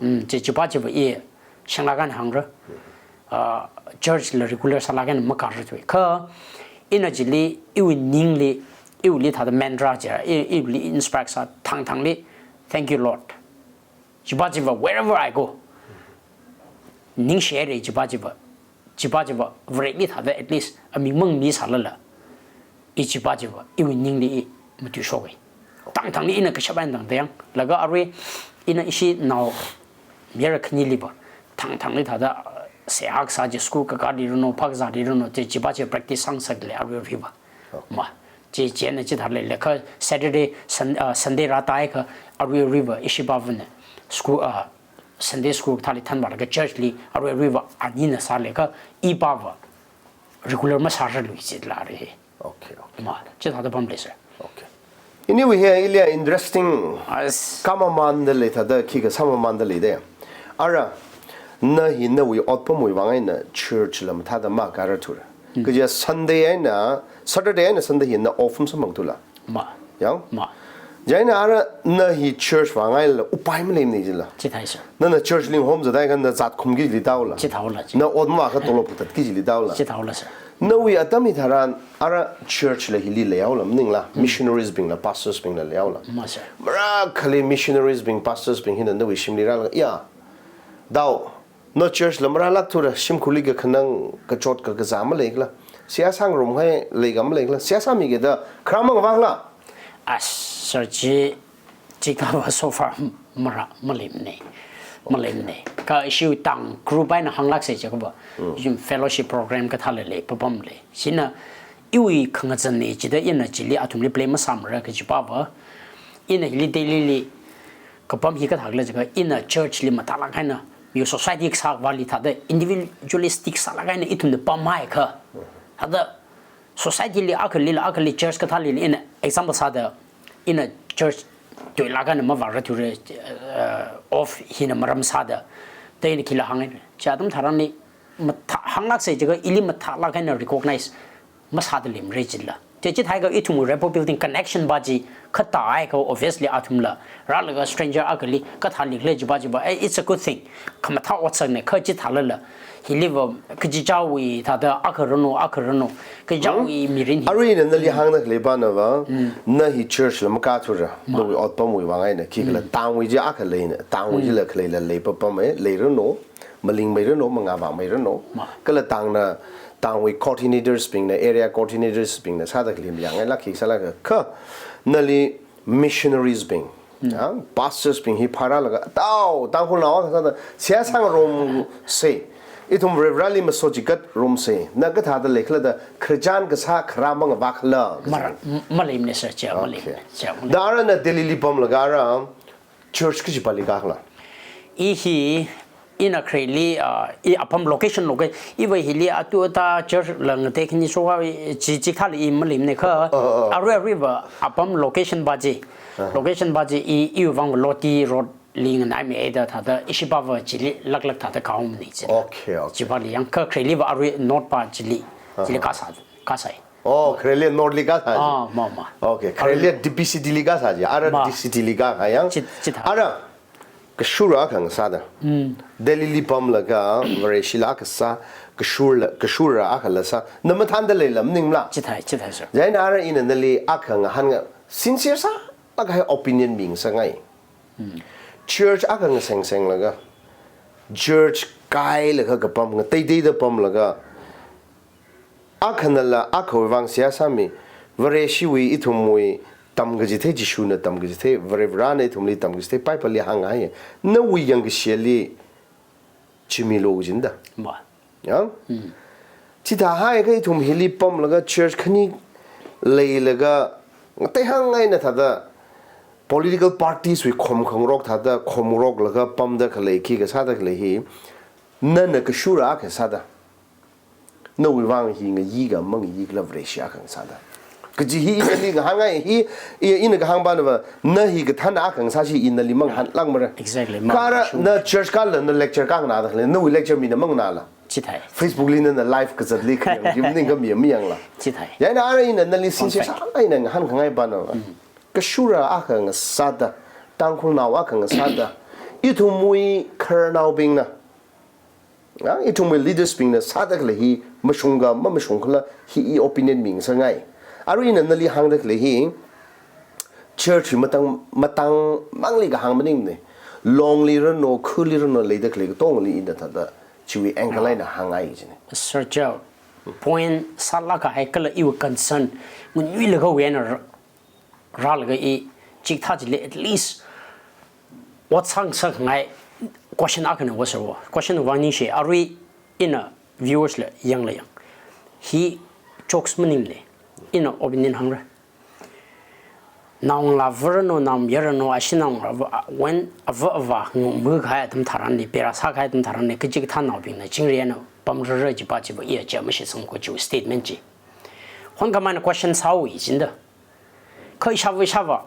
Mm, chi, chipa chiva i, shanglāk eina hāngra. Ah, church la regular sālāk eina makāra tui. Kha, ina chili, iwui ningli, iwuili thāda mantra ja, i, iwuili inspire sā, thangthangli, "Thank you, Lord." Chipa chiva, wherever I go. Ningshi haira chipa chiva. Chipa chiva, Vareli thāda at least, aming mangmi sālala. I chipa chiva, iwui ningli i matuishoka. Thangthangli ina kashap eina tangda yang. Laga arui, ina ishi nao, mira khanili va. Thangthangli thāda, seihā kasā chi school kakāli rano, phakazāli rano, chi chipa chiva practice sāngasak lei aruirui va. Ma, chi, chieina chithāda leila kha Saturday, Sun-, ah, Sunday rātaiakha aruirui va, ishi pavana. School, ah, Sunday school thāli thanvālaga church li aruirui va anina sālaga, i pava regular masārarlui jila arui hi. Okay, okay. Ma, chithāda pam lei sir. Okay. Anyway, hi ili interesting. Yes. Khamamānda lei thāda, khikha sāmamānda leida. Ara, na hi nawui otpamwui vang eina church la mathāda makāra thura. Kaja Sunday eina, Saturday eina Sunday hi na off masāmang thula. Ma. Yang? Ma. Chieina ara na hi church vang eina upai maleimana jila. Chithāi sir. Nana church li homzathaikha na zat khumki jili tāhaola. Chithāhaola, chi. Na ot mavākha tolop katatki jili tāhaola. Chithāhaola sir. Nawui atam hitharan ara church la hili leihaola maningla, missionaries bingla, pastors bingla leihaola. Ma sir. Marākhali missionaries bing, pastors bing hina nawui shimli rālaga, ya. Dao, na church la marālāk thura, shimkhurli kakhanang kachot kakazā maleikhala. Seihā sāngarumhai leika maleikhala. Seihā sāmikida, kharamang vākhala. As sir chi, chikava so far mara, maleimana. Maleimana. Kha ishiwui tang group eina hānglāksa jiakhava. Yum fellowship program kathāla lei, papam lei. China, iwui khangazanna jida ina chili athumli blame masāmara kajipa va. Ina hili Delhi li kapam hi kathākhala jiakha ina church li mathālāk eina, mi society kasā vali thāda individualistic sālāk eina ithumna pamhaiakha. Thāda society li akhali la akhali church kathāli ina example sāda ina church tuilāk eina mavāra thura, eh, off hina maram sāda. Da ina khila hānga. Chi atam tharanli mathā hānglāksa jiakha ili mathālāk eina recognize masāda leimara jila. Chi chithāhaiakha ithum rapport building connection va chi katāhaiakha obviously athumla. Rālaga stranger akhali kathālikhala jipa chipa, eh, it's a good thing. Khamathā otsakna kha chithālala. Hili va kachichāwui thāda akha rano, akha rano. Kachichāwui mirin hi. Arui na nali hāngda khalei pana va, na hi church la makāra thura. Ma. Nawui otpamwui vang eina, khikhala tangwui chi akha leina, tangwui chila khaleila lei papam e, leirano, malingmeirano, mangāvāmeirano. Ma. Kala tangna, tangwui coordinators bingna, area coordinators bingna, sāda khalim yangngailāk hi sālāka, kha, nali missionaries bing, ya, pastors bing hi phārālaga, tao, Tangkhulnao akha sāda, seihā sāngarumsa, Ithum Varivarāli masochikat rumsa, na kathāda leikhala da, Christian kasā kharā mangavākhala. Mara, m-, maleimana sir, chiya, maleimana. Okay. Chiya, maleimana. Da ara na Delhi li pamlaga ara, church kachipāli kākhala? I hi, ina khareli, ah, i apam location location, iva hili atu ata church la ngatei khani sowa, chi, chithāli i maleimana kha, Oh, oh, oh. Arui aruiva apam location va chi, Uh-huh. location va chi i, iwui vang Loti Road li nganaimeida thāda ishipava chili laklak thāda kaung ni chi. Okay, okay. Chipāli yang kha khareli va arui North va chili, chili Uh-huh. kāsā, kāsai. Oh, khareli North li kāsā chi. Ah, ma, ma. Okay, khareli Arui D P C D li kāsā chi. Ara Ma. D C D li kākha yang. Chi, chithā. Ara, kashura akha ngasāda. Mm. Delhi li pamlaga, Vareshila kasā, kashurla, kashura akhala sā. Na mathānda leila maningla. Chithāi, chithāi sir. Chieina ara ina nali akha ngahānngai, sincere sālaga hai opinion mi ngasakngai. Mm. Church akha ngasengsenglaga, church kailaga kapam, ngateiteida pamlaga, akhanala akhawui vang seihā sāmi, Vareshiwui ithumwui tamkachithei, Jishuna tamkachithei, Varivarāna ithumli tamkachithei, Bible li hānghai. Nawui yangkashili chimilu jida. Ma. Ya? Mm. Chithāhaiakha ithum hili pamlaga church khani leilaga, ngateihāng eina thāda political parties wui khom khangarok thāda khomroklaga pamda khalei khi kasāda khalei hi, nana kashura akha sāda. Nawui vang hi ngayi kha mangayi khala Vareshi akha ngasāda. Kaji hi inali ngahānngai hi, i, ina kahāng banava, na hi kathāna akha ngasā chi inali mangahānlākmara. Exactly, Kha ara mangahān. Na church kāla, na lecture kānganāda khalei, nawui lecture mina manganāla. Chithāi. Facebook li nana live kazatli khayang, yumning kha mi, mi yangla. Chithāi. Chieina ara ina nali sincere Perfect. sālaga ina ngahānkhangai banava. Mm. Kashura akha ngasāda, Tangkhulnao akha ngasāda, ithumwui khararnaobingna, ah, ithumwui leaders bingna sāda khalei hi mashunga, mamashungkhala hi i opinion mi ngasakngai. Arui ina nali hāngda khalei hi, church hi matang, matang mangli kahāng maningmana. Longli ranu, khuli ranu, leida khalei katongli ina thāda chiwui angle eina hāngngai china. Sir Joe, point sālākkahai kala iwui concern, nganuilakha wui eina ra-, rālaga i chikathā chili at least ot sāngasakngai question akhana va sir va. Question va ningshi, arui ina viewers la yangla yang. Hi jokes maningmana. Ina opinion hāngra. Naongalāva ranu, naomayara ranu, ashi naongalāva, when ava avā ngumkahai atam tharanli, pera sākahai atam tharanli, kachikathānaobingna chingri eina pamrara chipa chiva iya chi mashitsangko chi statement chi. Hon khamana question sāhaowa jida. Kha ishāva ishāva,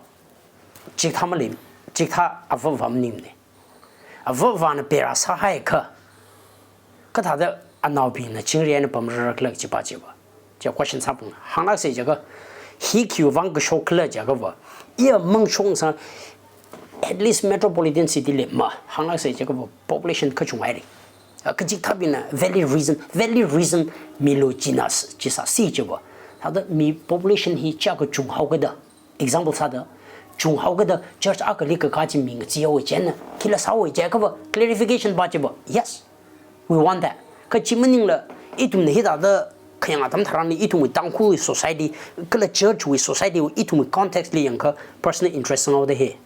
chikathā malei, chikathā ava avā maningmana. Ava avāna pera sāhaiakha, kathāda anaobingna chingri eina pamrarakhala chipa chiva. Chi question sāpung. Hānglāksa jiakha, hi khiwui vang kashokkhala jiakhava, iya mangshong sā, at least metropolitan city li ma, hānglāksa jiakhava population kachunghaira. Ah, kachikathābingna valid reason, valid reason milu jina s-, jisāsi chiva. Thāda mi population hi chiyākha chunghaokida, example sāda, chunghaokida church akhali kakā chi mi ngacheehaowa chieina, khila sāhaowa jiakhava, clarification va chiva. Yes, we want that. Kha chi maningla, ithumna hithāda khayang atam tharanli ithumwui Tangkhul society, kala church wui society wui ithumwui context li yangakha personal interest sanghaoda hi.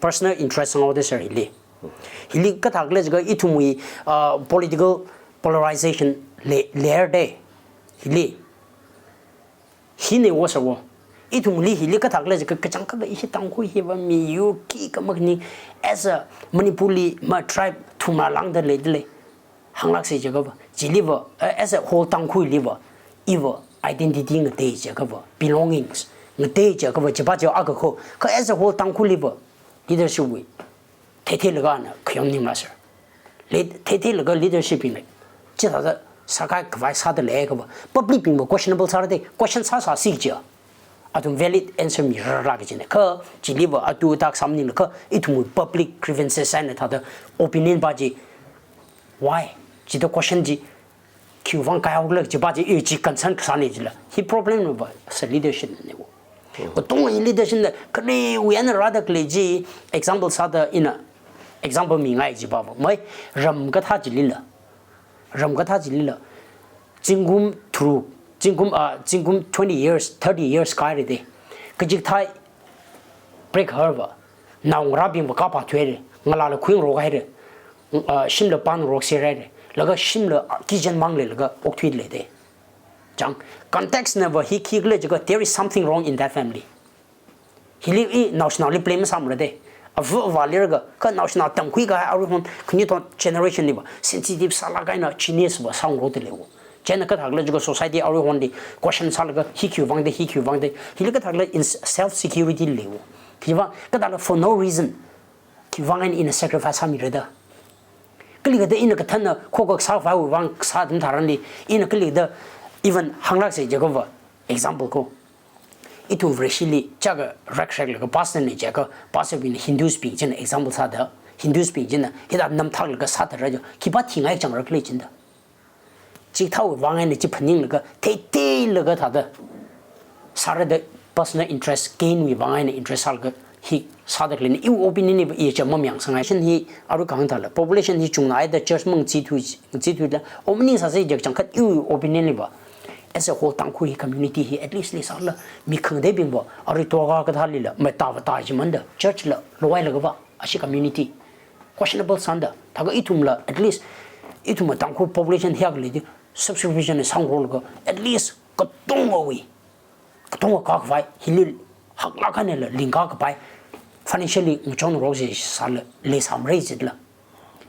Personal interest sanghaoda sir hili. Hili kathākhala jiakha ithumwui, ah, political polarization le, leira da. Hili. Hina va sir va. Ithumli hili kathākhala jiakha kachangkhat ishi Tangkhul hiva miyur khikha makhani as a Manipurli ma tribe thumrā lāngda leida lei. Hānglāksa jiakhava, chiliva, eh, as a whole Tangkhulliva, iva identity ngatei jiakhava, belongings ngatei jiakhava, chipa chiva akha kho. Kha as a whole Tangkhulliva, leadership wui theitheilaga ana khayom maningmala sir. Le, theitheilaga leadership bingna chithāda sākahai khavai sāda leiakhava, public bingva questionable sāra da, question sāsāsi jiakha, athum valid answer mirarlāk kajina. Kha chiliva atu atak sā maningla kha ithumwui public grievances eina thāda opinion va chi, why? Chithāda question chi, khiwui vang kaihaokhala chipa chi, i chi concern kasāna jila. Hi problem na va, sir, leadership na va. Katonga hi leadership na, kharewui eina rāda khalei chi, example sāda ina, example mingai chipa va. Mai, ram kathā chilila. Ram kathā chilila. Zingkum tharuk, zingkum, ah, zingkum twenty years, thirty years kāhaira da. Kachikathā prekharva, naongarābingva kapā thuihaira, ngalāla khuingarok haira, ah, shimla pāngarok serhaira, Laga shimla kijen mang leilaga okthuilei de. Chang, context nava hi khikhala jiakha, there is something wrong in that family. Hili i naoshinaoli blame sāmara de. Ava avā leilaga, kha naoshinao tamkhui kahai aruihon, khanuithot generation liva sensitive sālāk eina genius va sāngarokda leiwo. Chieina kathākhala jiakha society aruihonli question sālaga, hi khiwui vang de, hi khiwui vang de. Hili kathākhala in self security leiwo. Khiwui vang, kathākhala for no reason. Khiwui vang eina ina sacrifice sāmira da. Kali kathāda ina kathānna khokha sākhavaiwui vang sā atam tharanli, ina kali kathāda even hānglāksa jiakhava, example ko. Ithum Vareshili chaka rakshak laga pastor na jiakha, pastor bingna Hindus bing china example sāda, Hindus bing china hithāda namthaklaga sāda rāja, khipā thingai chang rakli chinda. Chithāwui vang eina chi phaninglaga, theitheilaga thāda sāra da, personal interest gain wui vang eina interest sālaga hi sāda khaleina, iwui opinion li va i cha mamayāngsangai. Shin hi arui kahāng thāla, population hi chungna haida church mang chithu, chithuda, opening sāsa jiakha changkhat iwui opinion li va. As a whole, Tangkhul hi community hi at least leisāla, mi khangateibing va, arui toga kathālila, matāva tā jimanda, church la, loilaga va, ashi community. Questionable sānda, thākha ithumla, at least, ithumla Tangkhul population hiyākha leida, subscription na sāngarokda, at least, katongawui, katonga kakhavai, hili haklāk eina la, lingkā kapai, financially ngachonngaroksa sāla, leisāmara jila.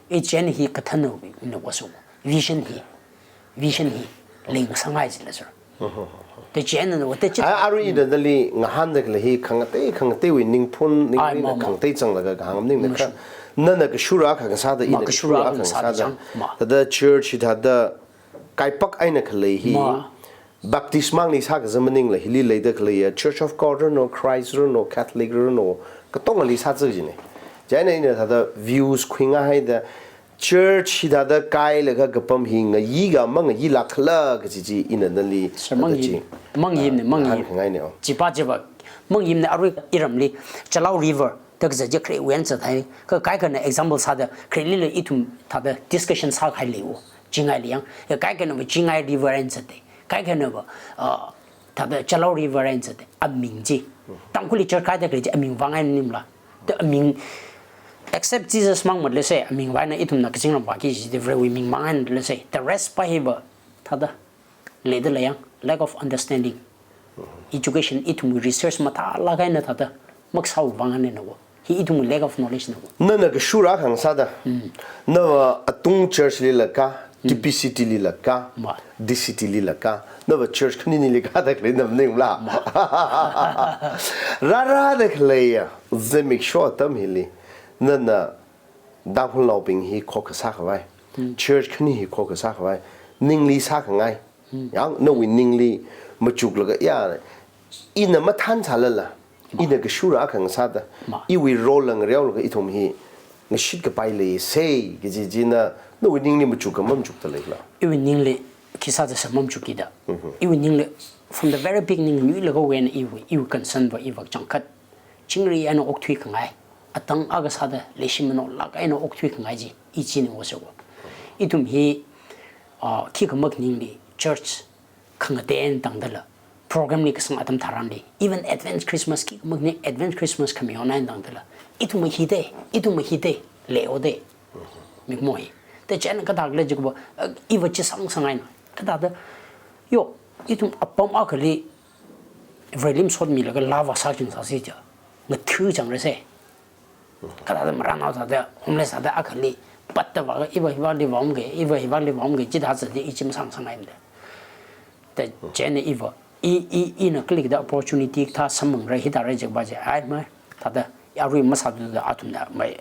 I chieina hi kathānna ina waso, vision hi, vition hi, leingasangai jila sir. Te chieina na, te chi- Ai, arui ina nali ngahānda khalei hi khangatei, khangateiwui ningphun, Ai, ningphun ma, ma. Khangatei changlaga kahāng maningla Ma, kha. Sure. Nana kashura akha ngasāda, Ma, ina kashura kashura akha akha ngasāda ngasāda. Chang. Ma. Thāda church hithāda kaipak eina khalei hi. Ma. Baptist mangli sākazā maningla hili leida khaleiya, Church of God rano, Christ rano, Catholic rano, katongali sāzā jina. Chieina ina thāda views khuingahaida, church hithāda kailaga kapam hi ngayikha mangayilākkhala kaji chi ina nali Sir, thāda mangayi, chi. Mangayi ne, Ah, mangayi. Ngahānkhangaina, oh. Chipa chipa, mangayi ne, arui iramli, Chalau River, da kazā chi khare wen zathai, kha kaikhana example sāda, kharelila ithum thāda discussion sākahai leiwo, Chingai li yang, ya kaikhana va Chingai River eina zathai, kaikhana va, ah, thāda Chalau River eina zathai, aming chi. Tangkhulli church kaida khalei chi aming vang eina maningla. Da aming, except Jesus mang matlese, aming vang eina ithumna kazingram vāki chi, da Varewui ming mang eina lese. The rest pa hi va, thāda, leida lei yang, lack of understanding. Education, ithumwui research mathālāk eina thāda, maksāwui vang eina wo. Hi ithumwui lack of knowledge na wo. Nana kashura akha ngasāda. Mm. Nava atung church lila ka, Mm. T P C T lila ka, Ma. D C T lila ka. Nava church khaninili kāda khalei na maningla. Ma. Rārāda khaleiya, zimiksho atam hili. Nana Tangkhulnaobing hi khokha sākhavai. Mm. Church khani hi khokha sākhavai. Ningli sākhangai. Mm. Yang nawui ningli machuklaga ya, ina mathānsālala, Ma. Ina kashura akha ngasāda, Ma. Iwui role la ngareolaga ithum hi ngashit kapai leisa kaji china, nawui ningli machukka mamachukda leila? Iwui ningli khi sāda sā mamachukki da. Mhm. Iwui ningli, from the very beginning, nuilaga wui eina iwui, iwui concern va iva changkhat chingri eina okthuikhangai, atang akha sāda leishi manolāk eina okthuikhangai chi, i china wo sā wo. Ithum hi, ah, khikha makhaningli church khangatei eina tangdala, program li kasang atam tharanli, even Advance Christmas khikha makhaning Advance Christmas khami eina tangdala, ithum hi de, ithum hi de, leiwo de, mikumo hi. Da chieina kathākhala jiakha va, ah, iva chi sāngasakngaina, kathāda, yo, ithum apam akhali, Vareli masotmilaga laa vāsā ching sāsi ja, ngathu chang rāsa. Kathāda marānao sāda, homeless sāda akhali, patta vāga, iva hivāli vāumge, iva hivāli vāumge, chithā sāda i chi masāngasakngaimada. Da chieina iva, i, i, ina kali kathā opportunity kathā samphangra, hithāra jiakha va chi, ai ma, thāda, arui masāthuda athumna, mai,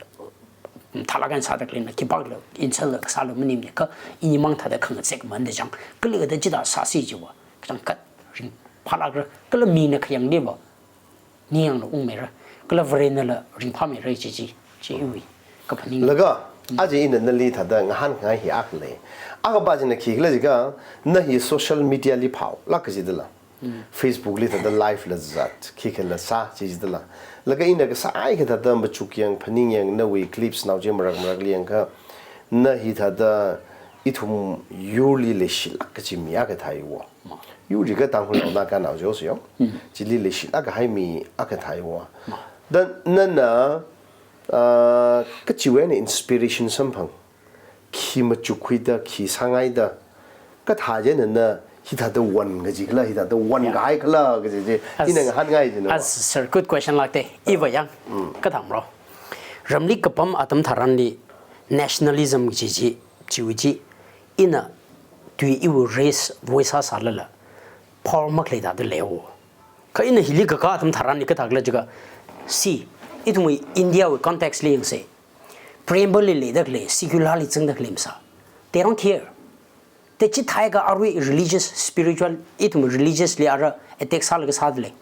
mathālāk eina sāda khaleina, khipākhala, insult la kasāla maningmana, kha, ini mang thāda khangazek manda chang, kali kathā chithā sāsi jiva, kachangkhat ringphālākra, kala mina khayangli va, ningyāngla ungmeira, kala Varenala ringphāmeira chi chi, chi iwui kaphaning. Laga, Mm. Aja ina nali thāda ngahānkhangai hi akha lei. Akha va china khikhala jiakha, na hi social media li phaolāk kajidala. Mm. Facebook li thāda live la zat, khikhala sā chi jidala. Laga ina kasā ai kathāda machukyāng, phaningyāng, nawui clips nao chi marak marakli yangakha, na hi thāda ithum yurli leishilāk kaji mi akha thāi wo. Ma. Yurli kha Tangkhulnao Naganao josei yo. Mm. Chili leishilāk kahai mi akha thāi wo. Ma. Da nana, ah, kachiwui eina inspiration samphang. Khi machukkhuida, khi sāngaida, kathā chieina na hithāda wan kaji khala, hithāda wan Yeah. kahai khala kaji chi, As, ina ngahānngai chieina. As sir, good question lākte. Iva yang, Mm. kathāmro. Ramli kapam atam tharanli nationalism kaji chi, chiwui chi, ina tui iwui race voice sāsālala, power makhalei thāda leiwo. Kha ina hili kakā atam tharanli kathā khala jiakha, see, ithumwui India wui context li yangsa. Preamble li leida khalei, secular li zangda khalei masā. They don't care. Te chithākha arui religious, spiritual, ithum religious li ara attack sālaga sāda lei.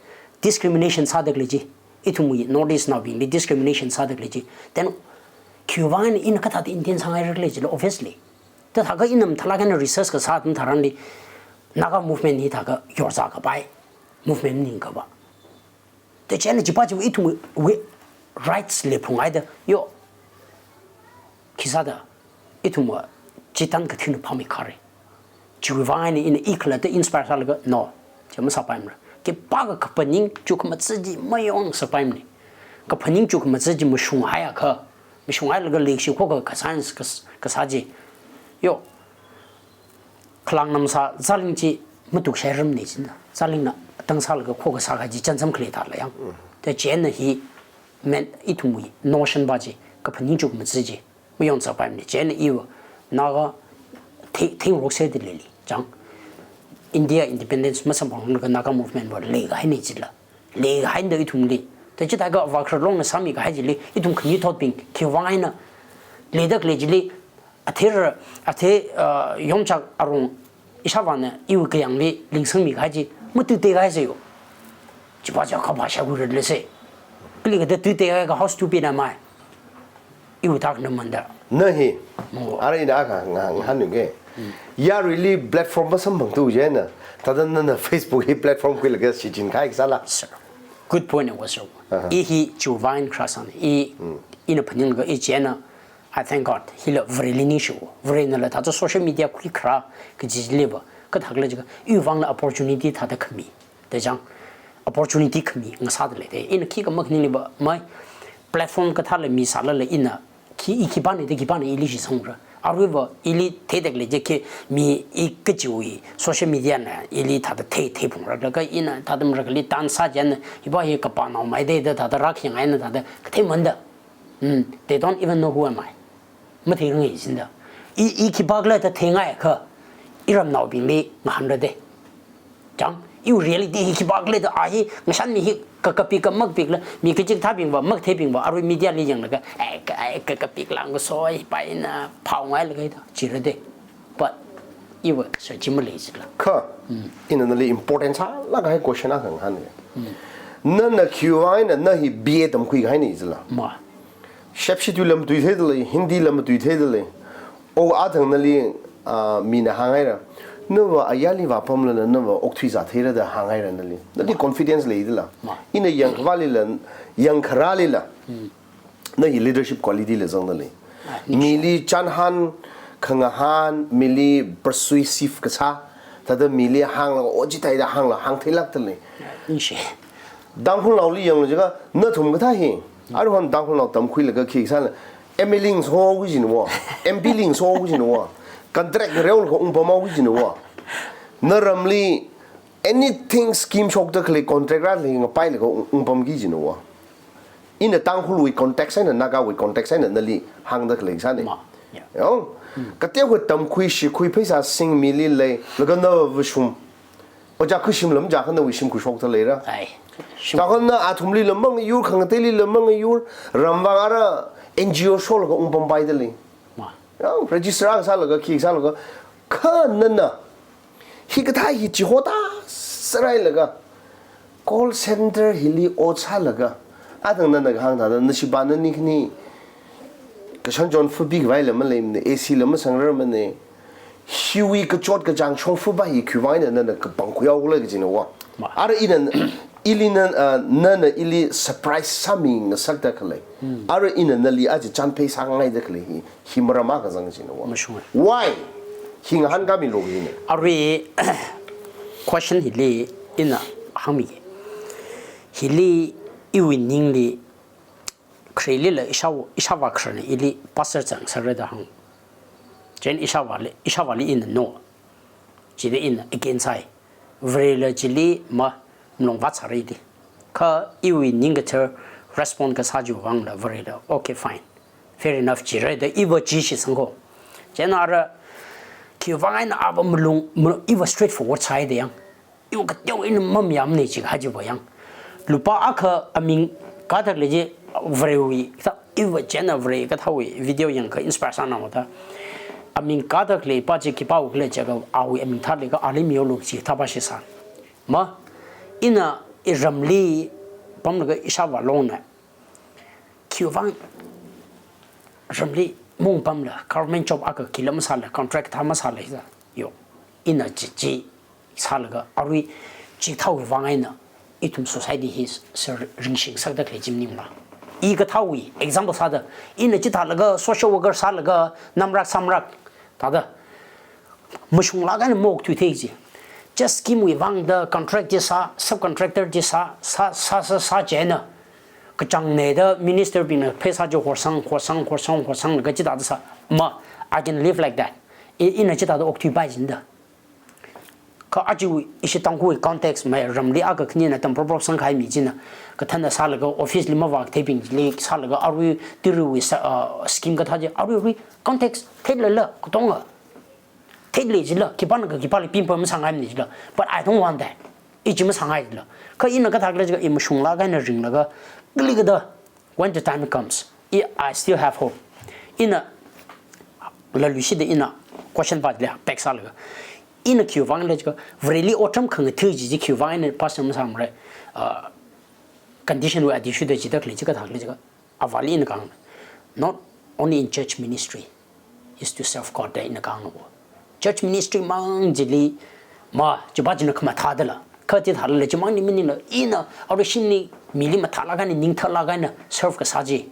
Discrimination sāda khalei chi. Ithumwui North East naobingli discrimination sāda khalei chi. Then, khiwuivang ina kathāda Indian sāngaira khala jila, obviously. Te thākha ina mathālāk eina research kasā atam tharanli, Naga movement hi thākha yorzā kapai movement maningkhavā. Te chieina chipa chi ithumwui rights li phunghaida, yo, khisāda, ithumva chitan kathina phāmi khare. Chiwuivang eina ina i khalatta inspire sālaga, no, chi masāpaimara. Khipākha kaphaning chukkhamazat chi mayonsapaimana. Kaphaning chukkhamazat chi mashunghaiakha, mashunghailaga leikashi khokha ka science kas-, kasā chi. Yo, khalang namsā zaling chi matukshairamna jinda. Zalingna tang sālaga khokha sākahai chi chānjam khalei thāla yang. Mm. Te chieina hi men ithumwui notion pa chi, kaphaning chukkhamazat chi mayonsapaimana. Chieina iva Naga thi-, thingrokserda leili. Chang, India independence masamphanglaga Naga movement va leikahaina jila. Leikahaina ithumli. Te chithākha avākhararlongna sāmikahai chili, ithum khanuithotbing khiwuivang eina leida khalei chili, athei ra-, athei, uh, yongchak arong ishāvāna iwui kayāngli lingsangmikahai chi matuiteikahai sāyo. Chipa chi kaphā shakhuira lese. Kali kathā tuiteikahai kha how stupid am I? Iwui thakna manda. Na hi. Mo. Ara ina akha nga, ngahānngai. Mm. Yaruili platform masamphangthu chieina, thāda nana Facebook hi platform khuilaga shichinkahai kasāla. Sir. Good point, it was, sir. Uh-huh. I hi chiwuivang eina kharā sāna. I, Mm. ina phaninglaga i chieina, I thank God. Hila Vareli ningshiwo. Varenala thāda social media khuikharā kaji chiliva, kathā khala jiakha, iwuivangla opportunity thāda khami. Te chang, opportunity khami ngasāda lei te. Ina khikha makhaningliva, mai platform kathāla misālala ina khi, i khipāna te khipāna ili shitsangra. Aruiva ili theida khalei chi khi mi i kachiwui social media na ili thāda thei, theiphungra. Laga ina thāda marakhali tan sā chieina, hipa hi kapā naomei da da thāda rākhangai eina thāda kathei manda. Hmm, they don't even know who am I. Matheingai jinda. I, i khipākhala da theingai kha, iramnaobingli ngahānra de. Chang, iwui reality hi khipākhala da, a hi, ngashan mi hi, ka, kapik ka makapikla, mi kachikathābingva, makatheibingva, arui media li yanglaga, eh, ka, eh, ka, kapikla ngaso, hipa ina phāungailaga da, jira de. But, iva, sir, chi malei jila. Kha, Mm. ina nali important sālākkahai question akha ngahānngai. Mm. Nana khiwuivang eina na hi B A tamkhuikahaina jila. Ma. Shepshi tuila matuitheida lei, Hindi la matuitheida lei. O athang nali, ah, mina hānghaira. Nava ayarli vāpamlala nava okthui zātheira da hānghaira nali. Nali confidence leidala. Ma. Ina yangkhavālila, yangkharālila. Hmm. Na hi leadership quality la zangda lei. Ah, ningshi. Mili chānhān, khangahān, mili persuasive kasā. Thāda mili hānglaga, o chithāda hāngla, hāngtheilākda lei. Ningshi. Tangkhulnaoli yanglu jiakha, nathum kathā hi. Aruihon Tangkhulnao tamkhuilaga khi sāla, M L A li ngasohaoki jina wo, M P li ngasohaoki jina wo, contract reolaga ungpamhaoki jina wo. Naramli anything scheme shokda khalei contract rāli ngapailaga ung-, ungpamki jina wo. Ina Tangkhulwui context eina, Nagawui context eina nali hāngda khalei sāna. Ma, yeah. Yong? Mm. Kateokha tamkhui, shikhui, pheisā sing mili lei, laga nava shim. Ojā khuishimla majākha nawui shim khuishokda leira. Ai, shim. Chākha na athumlila mangayur, khangateilila mangayur, ramvang ara N G O sholaga ungpampaida lei. Ma. Yong, register sālaga, khi sālaga, kha nana, hikathā hi chihoda sārailaga, call center hili ot sālaga, athang nana kahāng thāda, nashipa nani khani, kashan chon fubi khavai la maleimana, A C la masangrarmana, hiwui kachot kachāng shongfa pa hi khiwuivang eina nana kapangkhuihaokhala kajina wo. Ma. Ara ina, ili na, ah, nana ili surprise sāmingasakda khalei. Hmm. Ara ina nali aja chānphei sāngaida khalei hi, hi maram akha zang kajina wo. Mashunga. Why? Hi ngahānkāmilu hina. Arui, question hili ina hāngmi. Hili iwui ningli kharelila ishāwo, ishāvā kharena ili pastor chang sāra da hāng. Chieina ishāvāli, ishāvāli ina no. Chida ina again sai. Varela chili ma malung vātsāra da. Kha iwui ningkathar respond kasā chiwui vangla Varela, okay, fine. Fair enough jira da iva chi shitsangko. Chieina ara khiwui vang eina ava malung, malung, iva straightforward sai da yang. Iwui kateo ina mamayāmana chi kaji va yang. Lupā akha aming kathak lei chi Varewui, kathā iva chieina Vare kathāwui video yangkha inspire sāna mata. Aming kathak lei pa chi khipāwui khala jiakha awui aming thālakha ali mihaolu chi thāpa shisa. Ma, ina iramli pamlaga ishāvā longna. Khiwui vang ramli mung pamla, government job akha khila masāla, contract thā masāla hisa. Yo, ina chi chi sālaga, arui chithāwui vang eina, ithum society hi sir ringshing sakda khalei chi maningla. I kathāwui, example sāda, ina chithālaga, social worker sālaga, namrak samrak, thāda, mashunglāk eina maokthuithei chi. Just scheme wui vang da contract chi sā, subcontractor chi sā, sā, sā, sā, sā chieina. Kachāngna da minister bingna pheisā chi horsang, horsang, horsang, horsanglaga chithāda sā. Ma, I can live like that. I, ina chithāda okthuipai jida. Kha aja ishi Tangkhul context mai ramli akha khanina tam prop prop sangkahai mi china. Kathāna sālaga office li mavākatheibingli sālaga arui tiruwui sā, uh, scheme kathā chi arui arui context theilala katonga. Theilei jila, khipānakha khipāli pimpa masāngaimana jila. But I don't want that. I chi masāngai jila. Kha ina kathak lei jiakha i mashunglāk eina ringlaga, kalikada, when the time comes, I, I still have hope. Ina, laluishida ina, question vātli, back sālaga. Ina khiwui vang lei jiakha, Vareli otram khangatha chi chi khiwui vang ina pastor masāmara, uh, condition wui athishurda jida khalei chi kathak lei jiakha. Avāli ina kahāng, not only in church ministry is to serve God da ina kahāng wo. Church ministry mang chili, ma, chiva china khamathā dala. Kha chithālala chimangli maningla, ina, arui shimli, mili mathālāk eina, ningtharlāk eina, serve kasā chi.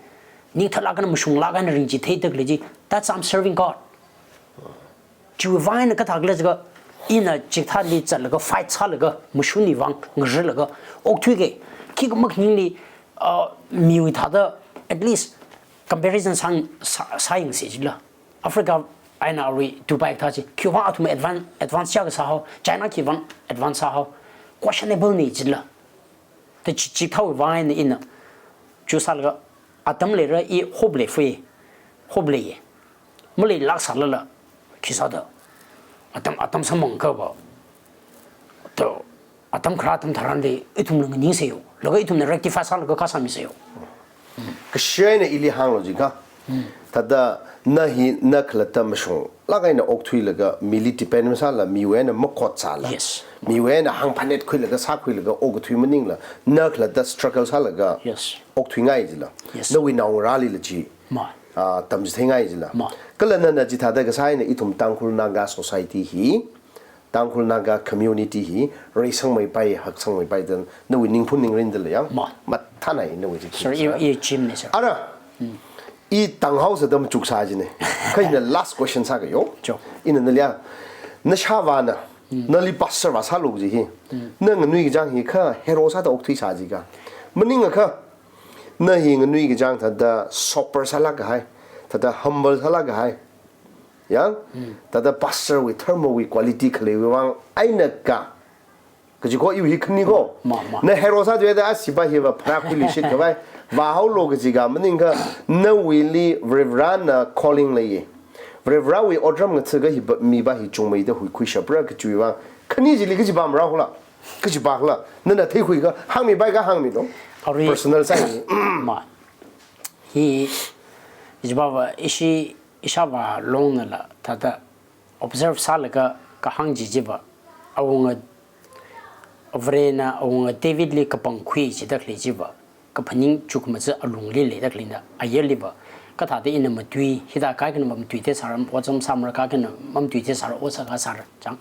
Ningtharlāk eina, mashunglāk eina, ringchitheida khalei chi. That's I'm serving God. Chiwui vang eina kathak lei jiakha, ina chithāli zatlaga fight sālaga, mashunwui vang, ngarilaga, okthuike, khikha makhaningli, uh, miwui thāda, at least, comparison sāng, sā, sāyangsi jila. Africa eina arui Dubai kathā chi, khiwui vang athum advance, advance chiakha sāhao, China khiwui vang advance sāhao, questionable na jila. Da chi, chithāwui vang eina ina, chusālaga, atam leira i hope lei fui, hope leiye. Maleilāk sālala, khisāda. Atam, atam samphang kha va. Da, atam kharā atam tharanli, ithumna nganingseyo. Laga ithumna rectify sālaga kasā miseyo. Kashai eina ili hānglo jiakha. Thāda na hi na khalatta mashunglāk eina okthuilaga, mili depend masāla, miwui eina makhot sāla. Yes. Miwui eina hāngphanet khuilaga, sākhuilaga, okthui maningla, na khalatta struggle sālaga, yes, okthuingai jila. Yes. Nawui naongarālila chi. Ma. Ah, tamchitheingai jila. Ma. Kala nana chithāda kasā eina ithum Tangkhul Naga society hi, Tangkhul Naga community hi, reisangmeipai, haksangmeipai da, nawui ningphun ningrin dala yang. Ma. Mathānai nawui chi. Sir, i, i chim ne, sir. Ara, i tanghaosa da machuksā jine. Kha ina last question sākayo. Cho. Ina nali ya, nashāvāna, nali pastor vāsālu kaji hi. Na nganui kachang hi kha hero sāda okthuisā jiakha. Maningakha, na hi nganui kachang thāda sober sālāk kahai, thāda humble sālāk kahai. Yang, thāda pastor wui, dharma wui quality khaleiwui vang, eina ka, kaji ko iwui hi khani ko. Ma, ma. Na hero sāthuida ashiva hiva pharākhuiluishit khavai. Vāhaolo kaji ka maningakha, nawuili Varivarana calling leiye. Varivarawui otram ngatha kahi va, miva hi chungmeida huikhuishapra kajiwui vang. Khani chili kajiva marāhaola. Kajiva khala. Nana theikhuikha, hāngmipai kha hāngmilu. Arui personal side. Ma. Hi, jiva va ishi, ishāvā longnala, thāda observe sālaga kahāng chi jiva, awunga Varena, awunga Davidli kapangkhui jida khalei jiva, kaphaning chukmaja alungli leida khaleina, ayarliva, kathāda ina matui, hithā kaikhana matuida sāra, ot samsāmara kaikhana matuida sāra, ot sākha sāra, chang.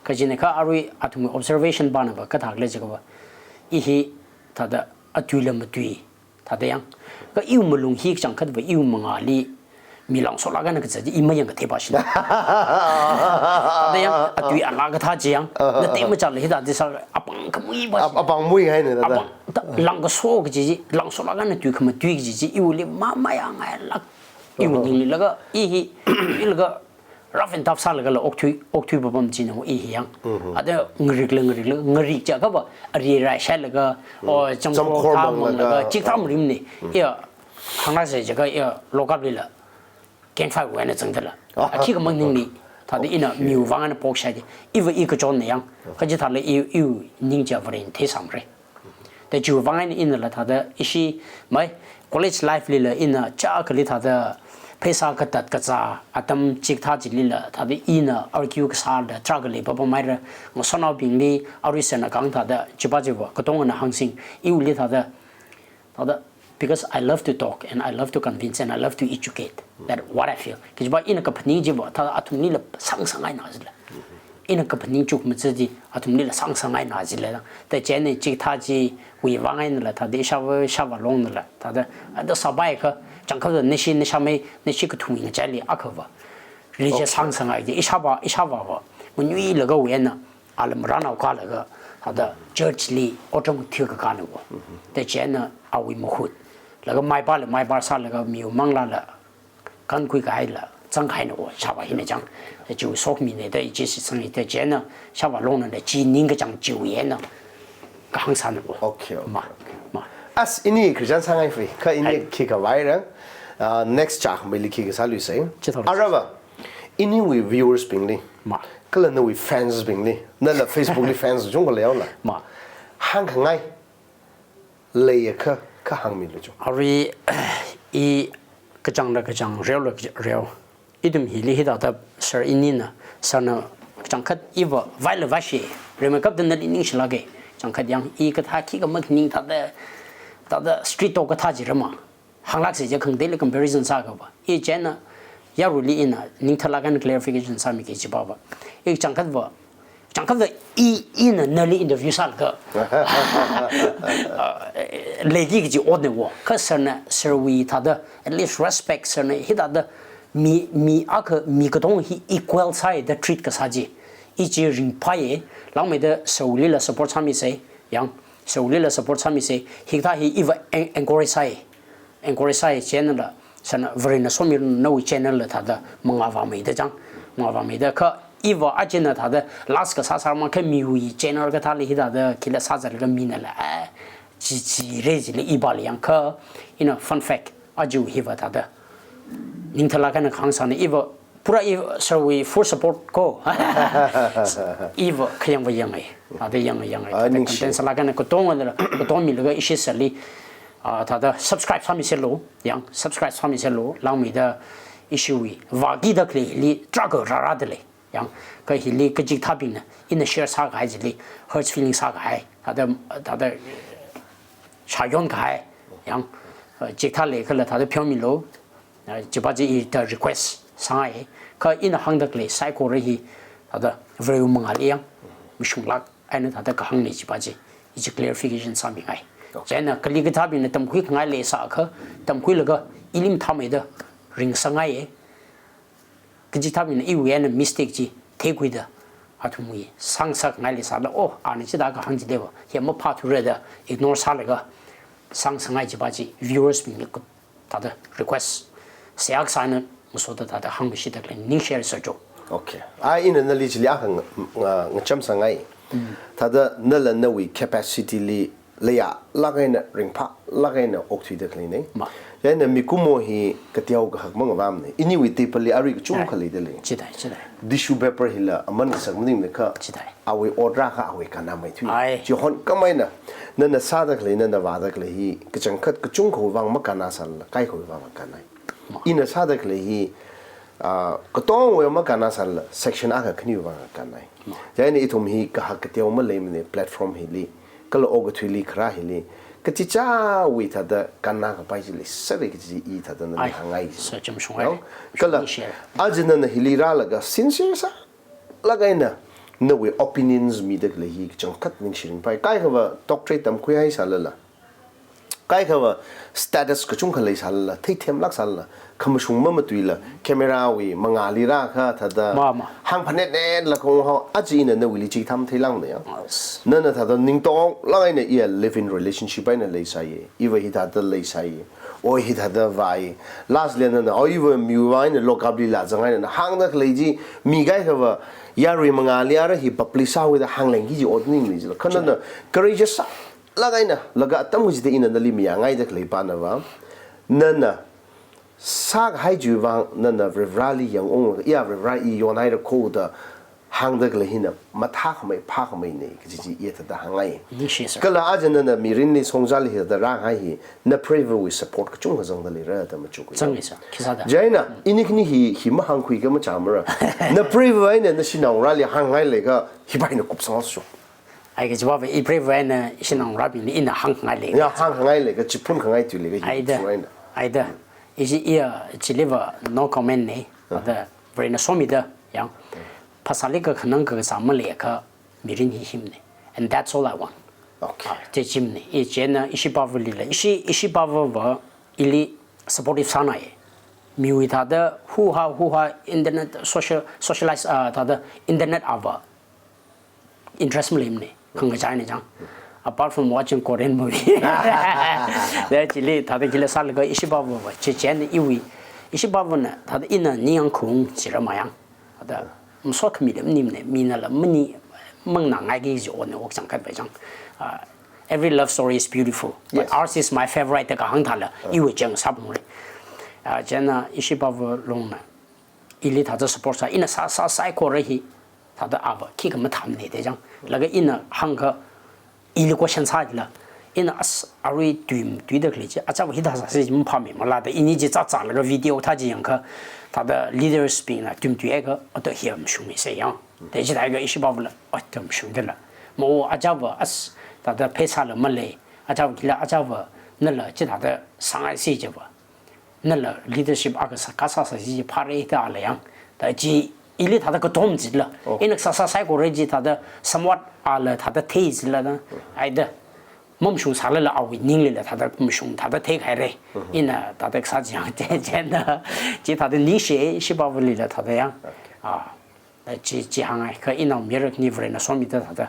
Kajina kha arui athumwui observation vāna va, kathā khala jiakha va, i hi thāda atuila matui, thāda yang. Kha iwui malung hi kachangkhat va iwui mangāli, mi langsolāk eina kazat chi i mayangkathei pa shina. Thāda yang, atui alā kathā chi yang, na te machāla hithāda sā, apang khamui pa. Ap-, apang mui haina thāda. Apang, ta, langkaso kaji chi, langsolāk eina tui khamatui kaji chi, iwuili ma, mayangailāk. Iwui ningli laga, i hi, i laga, rough and tough sālaga la okthui, okthui papam china i hi yang. Ada ngarik la ngarik la ngarik chiakha va, ari rai shailaga, o, chamkhor Chamkhor thā manglaga, manglaga, chik thā marim ni. Iya, hāngnā se chiakha, iya, lockup li la, gang fight wui eina zangda la. Ah. Akhi khamang ning ni, thāda ina Okay. miwui vang eina pok shai di. Iva i kachon na yang, kachithā la i, iwui ning chiya Varen thei samre. Da chiwui vang eina ina la thāda ishi mai college life li la ina chakali thāda pheisā katat kazā atam chikathā chili la thāda ina argue kasā da struggle li papa maira ngasotnaobingli arui sena kang thāda chipa chiva katongana hāngsing iwuili thāda thāda because I love to talk and I love to convince and I love to educate that what I feel. Kajiva ina kaphaning chiva thāda athumli la sāngsāngai na jila. Ina kaphaning chukmaja chi athumli la sāngsāngai na jila. Da chieina chikathā chiwui vang eina la thāda ishāva, ishāva long na la thāda, ada sāpai kha, changkha nashi, nashamei, nashi kathum ngachaili akhava. Rije Okay. sāngsāngai chi, ishāva, ishāva va. Ngunui laga wui eina, alam ranao kalaga, thāda church li otram thil kakana va. Da chieina awui mahut. Laga maipa la, maipa sālaga miwui manglā la, kankhui kahai la, zang kahai na o, shāva hina chang. Chiwui sokmi ne da ichi shitsang i da chieina, shāva long na da chi ning kachang chiwui eina, kahāng sāna o. Okay, okay, Ma, okay. ma. As ini Christian sāngai fui, kha ini Hai. khi khavai rang, ah, next chak mili khi kasā lui sai. Chithā lui sai. Arava, iniwui viewers bingli, Ma. kala nawui fans bingli, nala Facebook li fans chung kala yaola. Ma. Hāngkhangai, leiakha, kha hāngmilu chung. Arui, i kachang la kachang, reo la reo. Ithum hili hithāda sir inina, sir na kachangkhat iva, vai la vai shi, remaikap da nali ningshilāka, changkhat yang, i kathā khikha makhaning thāda, thāda street talk kathā chi rama. Hānglak se je khangdei la comparison sākha va. I chieina, yaruili ina, ningthalak eina clarification sāmiki chipa va. I changkhat va, changkhat va i, ina nali interview sālaga. Ah, leiki kaji ot ne wo. Kha sir na, sir wui thāda, at least respect sir na, hithāda mi, mi akha, mi katong hi equal sāi da treat kasā chi. I chi ringphāi, langmeida sir wuli la support sāmi sai, yang, sir wuli la support sāmi sai, hikathā hi iva en-, encourage sāi. Encourage sāi channel la, sir na Varena somi nawui channel la thāda mangā vāmeida chang, mangā vāmeida kha iva achina thāda last kasā sāma kha miwui channel kathāli hithāda khila sāzalaga mina la, eh, chi, chi re chili i pāli yang kha, ina fun fact, aja hiva thāda. Ningthalak eina kahāng sāna iva, pura i sir wui full support ko. Iva khayang va yangai. Thāda yangai, yangai. Ah, Thāda ningshi. content sālak eina katong la, katong milaga ishi sāli. Ah, thāda subscribe sāmi selo, yang subscribe sāmi selo, langmeida ishiwui vāki da khalei li traga rāra da lei. Yang, kha hili kachikathābingna, ina share sākahai chili, hurts feeling sākahai, thāda, thāda, shayon kahai, yang, uh, chikathā leikhala thāda pheomilu, uh, chipa chi i da request sāngai, kha ina hāngda khalei saikora hi, thāda, Varewui mangāli yang, mashunglak, eina thāda kahāng ni chipa chi, i chi clarification sāmingai. Okay. Chieina kali kathābingna tamkhui khangai leisākha, tamkhuilaga ili mathāmeida ringsāngai, kachikathābingna iwui eina mistake chi theikhuida, athumwui sāngasakngai leisāda, oh, ana chithāda kahāng chi deva, hi maphāthura da ignore sālaga, sāngasakngai chipa chi, viewers bingli kut, thāda request, seihā kasā eina ngasoda thāda hāngmishi da khalei ningshi sir jo. Okay. Ah, ina nali chili akha nga, nga, ngacham sāngai. Mm. Thāda nala nawui capacity li leiya, lāk eina ringphā, lāk eina okthuida khalei nei. Ma. Chieina mikumo hi kateo kahak mangavamnei. Iniwui table li arui kachungkha Chidai. leida lei. Chidai, chidai. Tissue paper hila aman kasak maningmana kha Chidai. awui ot rākha awui kannāmeithui. Ai. Chihon kamaina, nana sāda khalei, nana vāda khalei hi, kachangkhat kachungkhawui vang makannā sālala, kaikhawui vang makannāi. Ma. Ina sāda khalei hi, ah, katongwui makannā sālala, section akha khaniwui vang kannāi. Ma. Chieina ithum hi kahak kateo maleimana platform hili, kala okathuili kharā hili, kachichāwui thāda kannā kapai chi leisāra kaji i thāda nali Ai, hāngngai. sir, chum shungai. No? Kala, Shungai share. aja nana hili rālaga sincere sālāk eina, nawui opinions mida khalei hi kachangkhat ningshi ringphāi. Kaikhava doctorate tamkhuihai sālala, kaikhava status kachungkha leisālala, theithemlāk sālala, khamashung mamatuila, camera wui mangāli rākha thāda, Ma, ma. hāngphanetnetla kong hao, aja ina nawuili chithā matheilāngna ya. Yes. Nana thāda ningtonglāk eina iya live in relationship eina leisāi, iva hithāda leisāi. oi hithāda vāi. Last li nana, oi va miwui vang eina lockup lila zanghai nana hāngda khalei chi, mi kaikhava yarui mangāli ara hi publish sāhaoda hānglengki kaji ot maningmana jila. Kha nana courageous sālāk eina, laga atam kachida ina nali mayāngaida khalei pana va, nana sākahai chiwui vang nana Varivarāli yangonga, iya Varivarā i yonhaira kho da hāngda khalei hina mathākhamei, phākhameina kaji chi iya thāda hāngngai. Ningshi, sir. Kala aja nana mirinli Songzali hithāda rāhai hi, na preiva wui support kachungkha zangda leira da machuk. Zangngai, sir. Khi sāda. Chieina, ini khani hi, hi mahāngkhui kha machāmara. Na preiva eina nashinao ngarāli hāngngai leiakha, hi pa hina kupsang shu. Ai kajiva, i preiva eina shinao ngarābingli ina hāngngai lei. Ya, hāngngai leiakha, chiphun khangai tui leiakha, hi Aida. Kupsang eina. Aida. Ishi iya chiliva no comment na. Thāda, Varena somida, yang. Phasāli kakhanang kakazā maleiakha, mirin hi himana. And that's all I want. Okay. Ah, chi chi mana. I chieina ishi pāvali la. Ishi, ishi pāva va ili supportive sānai. Miwui thāda hoo-ha, hoo-ha internet social, socialize, ah, thāda internet ava interest maleimana. Khangachā eina chang. Apart from watching Korean movie. Da chili, thāda khila sālaga ishi pāva va. Chi chieina iwui, ishi pāvana, thāda ina ningyāng khaung chira mayang. Thāda, masot khami lam maningmana, minala mani, manganāngaiki kaji otna okchangkhat vai chang. Ah, every love story is beautiful, but Yes. ours is my favorite da kahāng thāla, iwui chang sāphalungra. Ah, chieina ishi pāva longna, ili thāda support sā, ina sā, sā, saikora hi, thāda ava, khikha mathāmana da chang. Laga ina hāngkha, ili question sā jila. Ina as arui tui matuida khalei chi, achāva hithā sāsi chi maphāmimala da, ini chi chachālaga video thā chi yangkha, thāda leaders bingna tui matuiakha, ato hi mashungmisa yang. Da chithākha ishi pāvala, ato mashungdala. Mo achāva as, thāda pheisāla malei, achāva khila achāva, nala chithāda sāngaisi chiva. Nala leadership akha sā, kasā sāsi chi phāra da ala yang. Da chi ili thāda katom chila. Oh. Ina sā, sā, saikora chi thāda somewhat ala thāda thei chila da. Aida. Mamashung sālala awui ninglila thāda mashung thāda theikhaira. Ina thāda kasā chi yang chi, chieina. Chi thāda ningshi, ishi pāvalila thāda yang. Okay. Ah. Chi, chi hāngngai, kha inao mayara khani Varena somida thāda.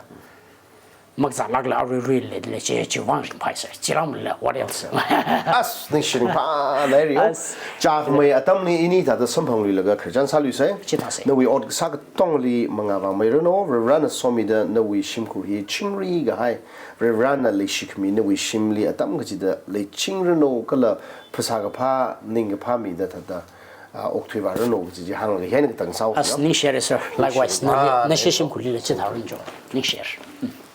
Makazālākla aruirui leilei chi, chiwui vang ringphai sir. Chila mala, what else? As, ningshi ringphānai rio. As. Chākhamei atamli ini thāda samphangluilaga khararchan sāluisa. Chithāsa. Nawui ot kasā katongli mangā vāngmeiranu, Varivarana somida nawui shimkhur hi chingri kahai. Varivarana leishikhami nawui shimli atam kachida leichingranu kala phasā kaphā, ning kaphā mida thāda, ah, okthui vāranu kaji chi hānglaga hi eina katang sāo. As, ningshire, sir. Likewise, ningshire. Na, ah, nashi shimkhurlila chithāranu jo. Ningshire. Hmm.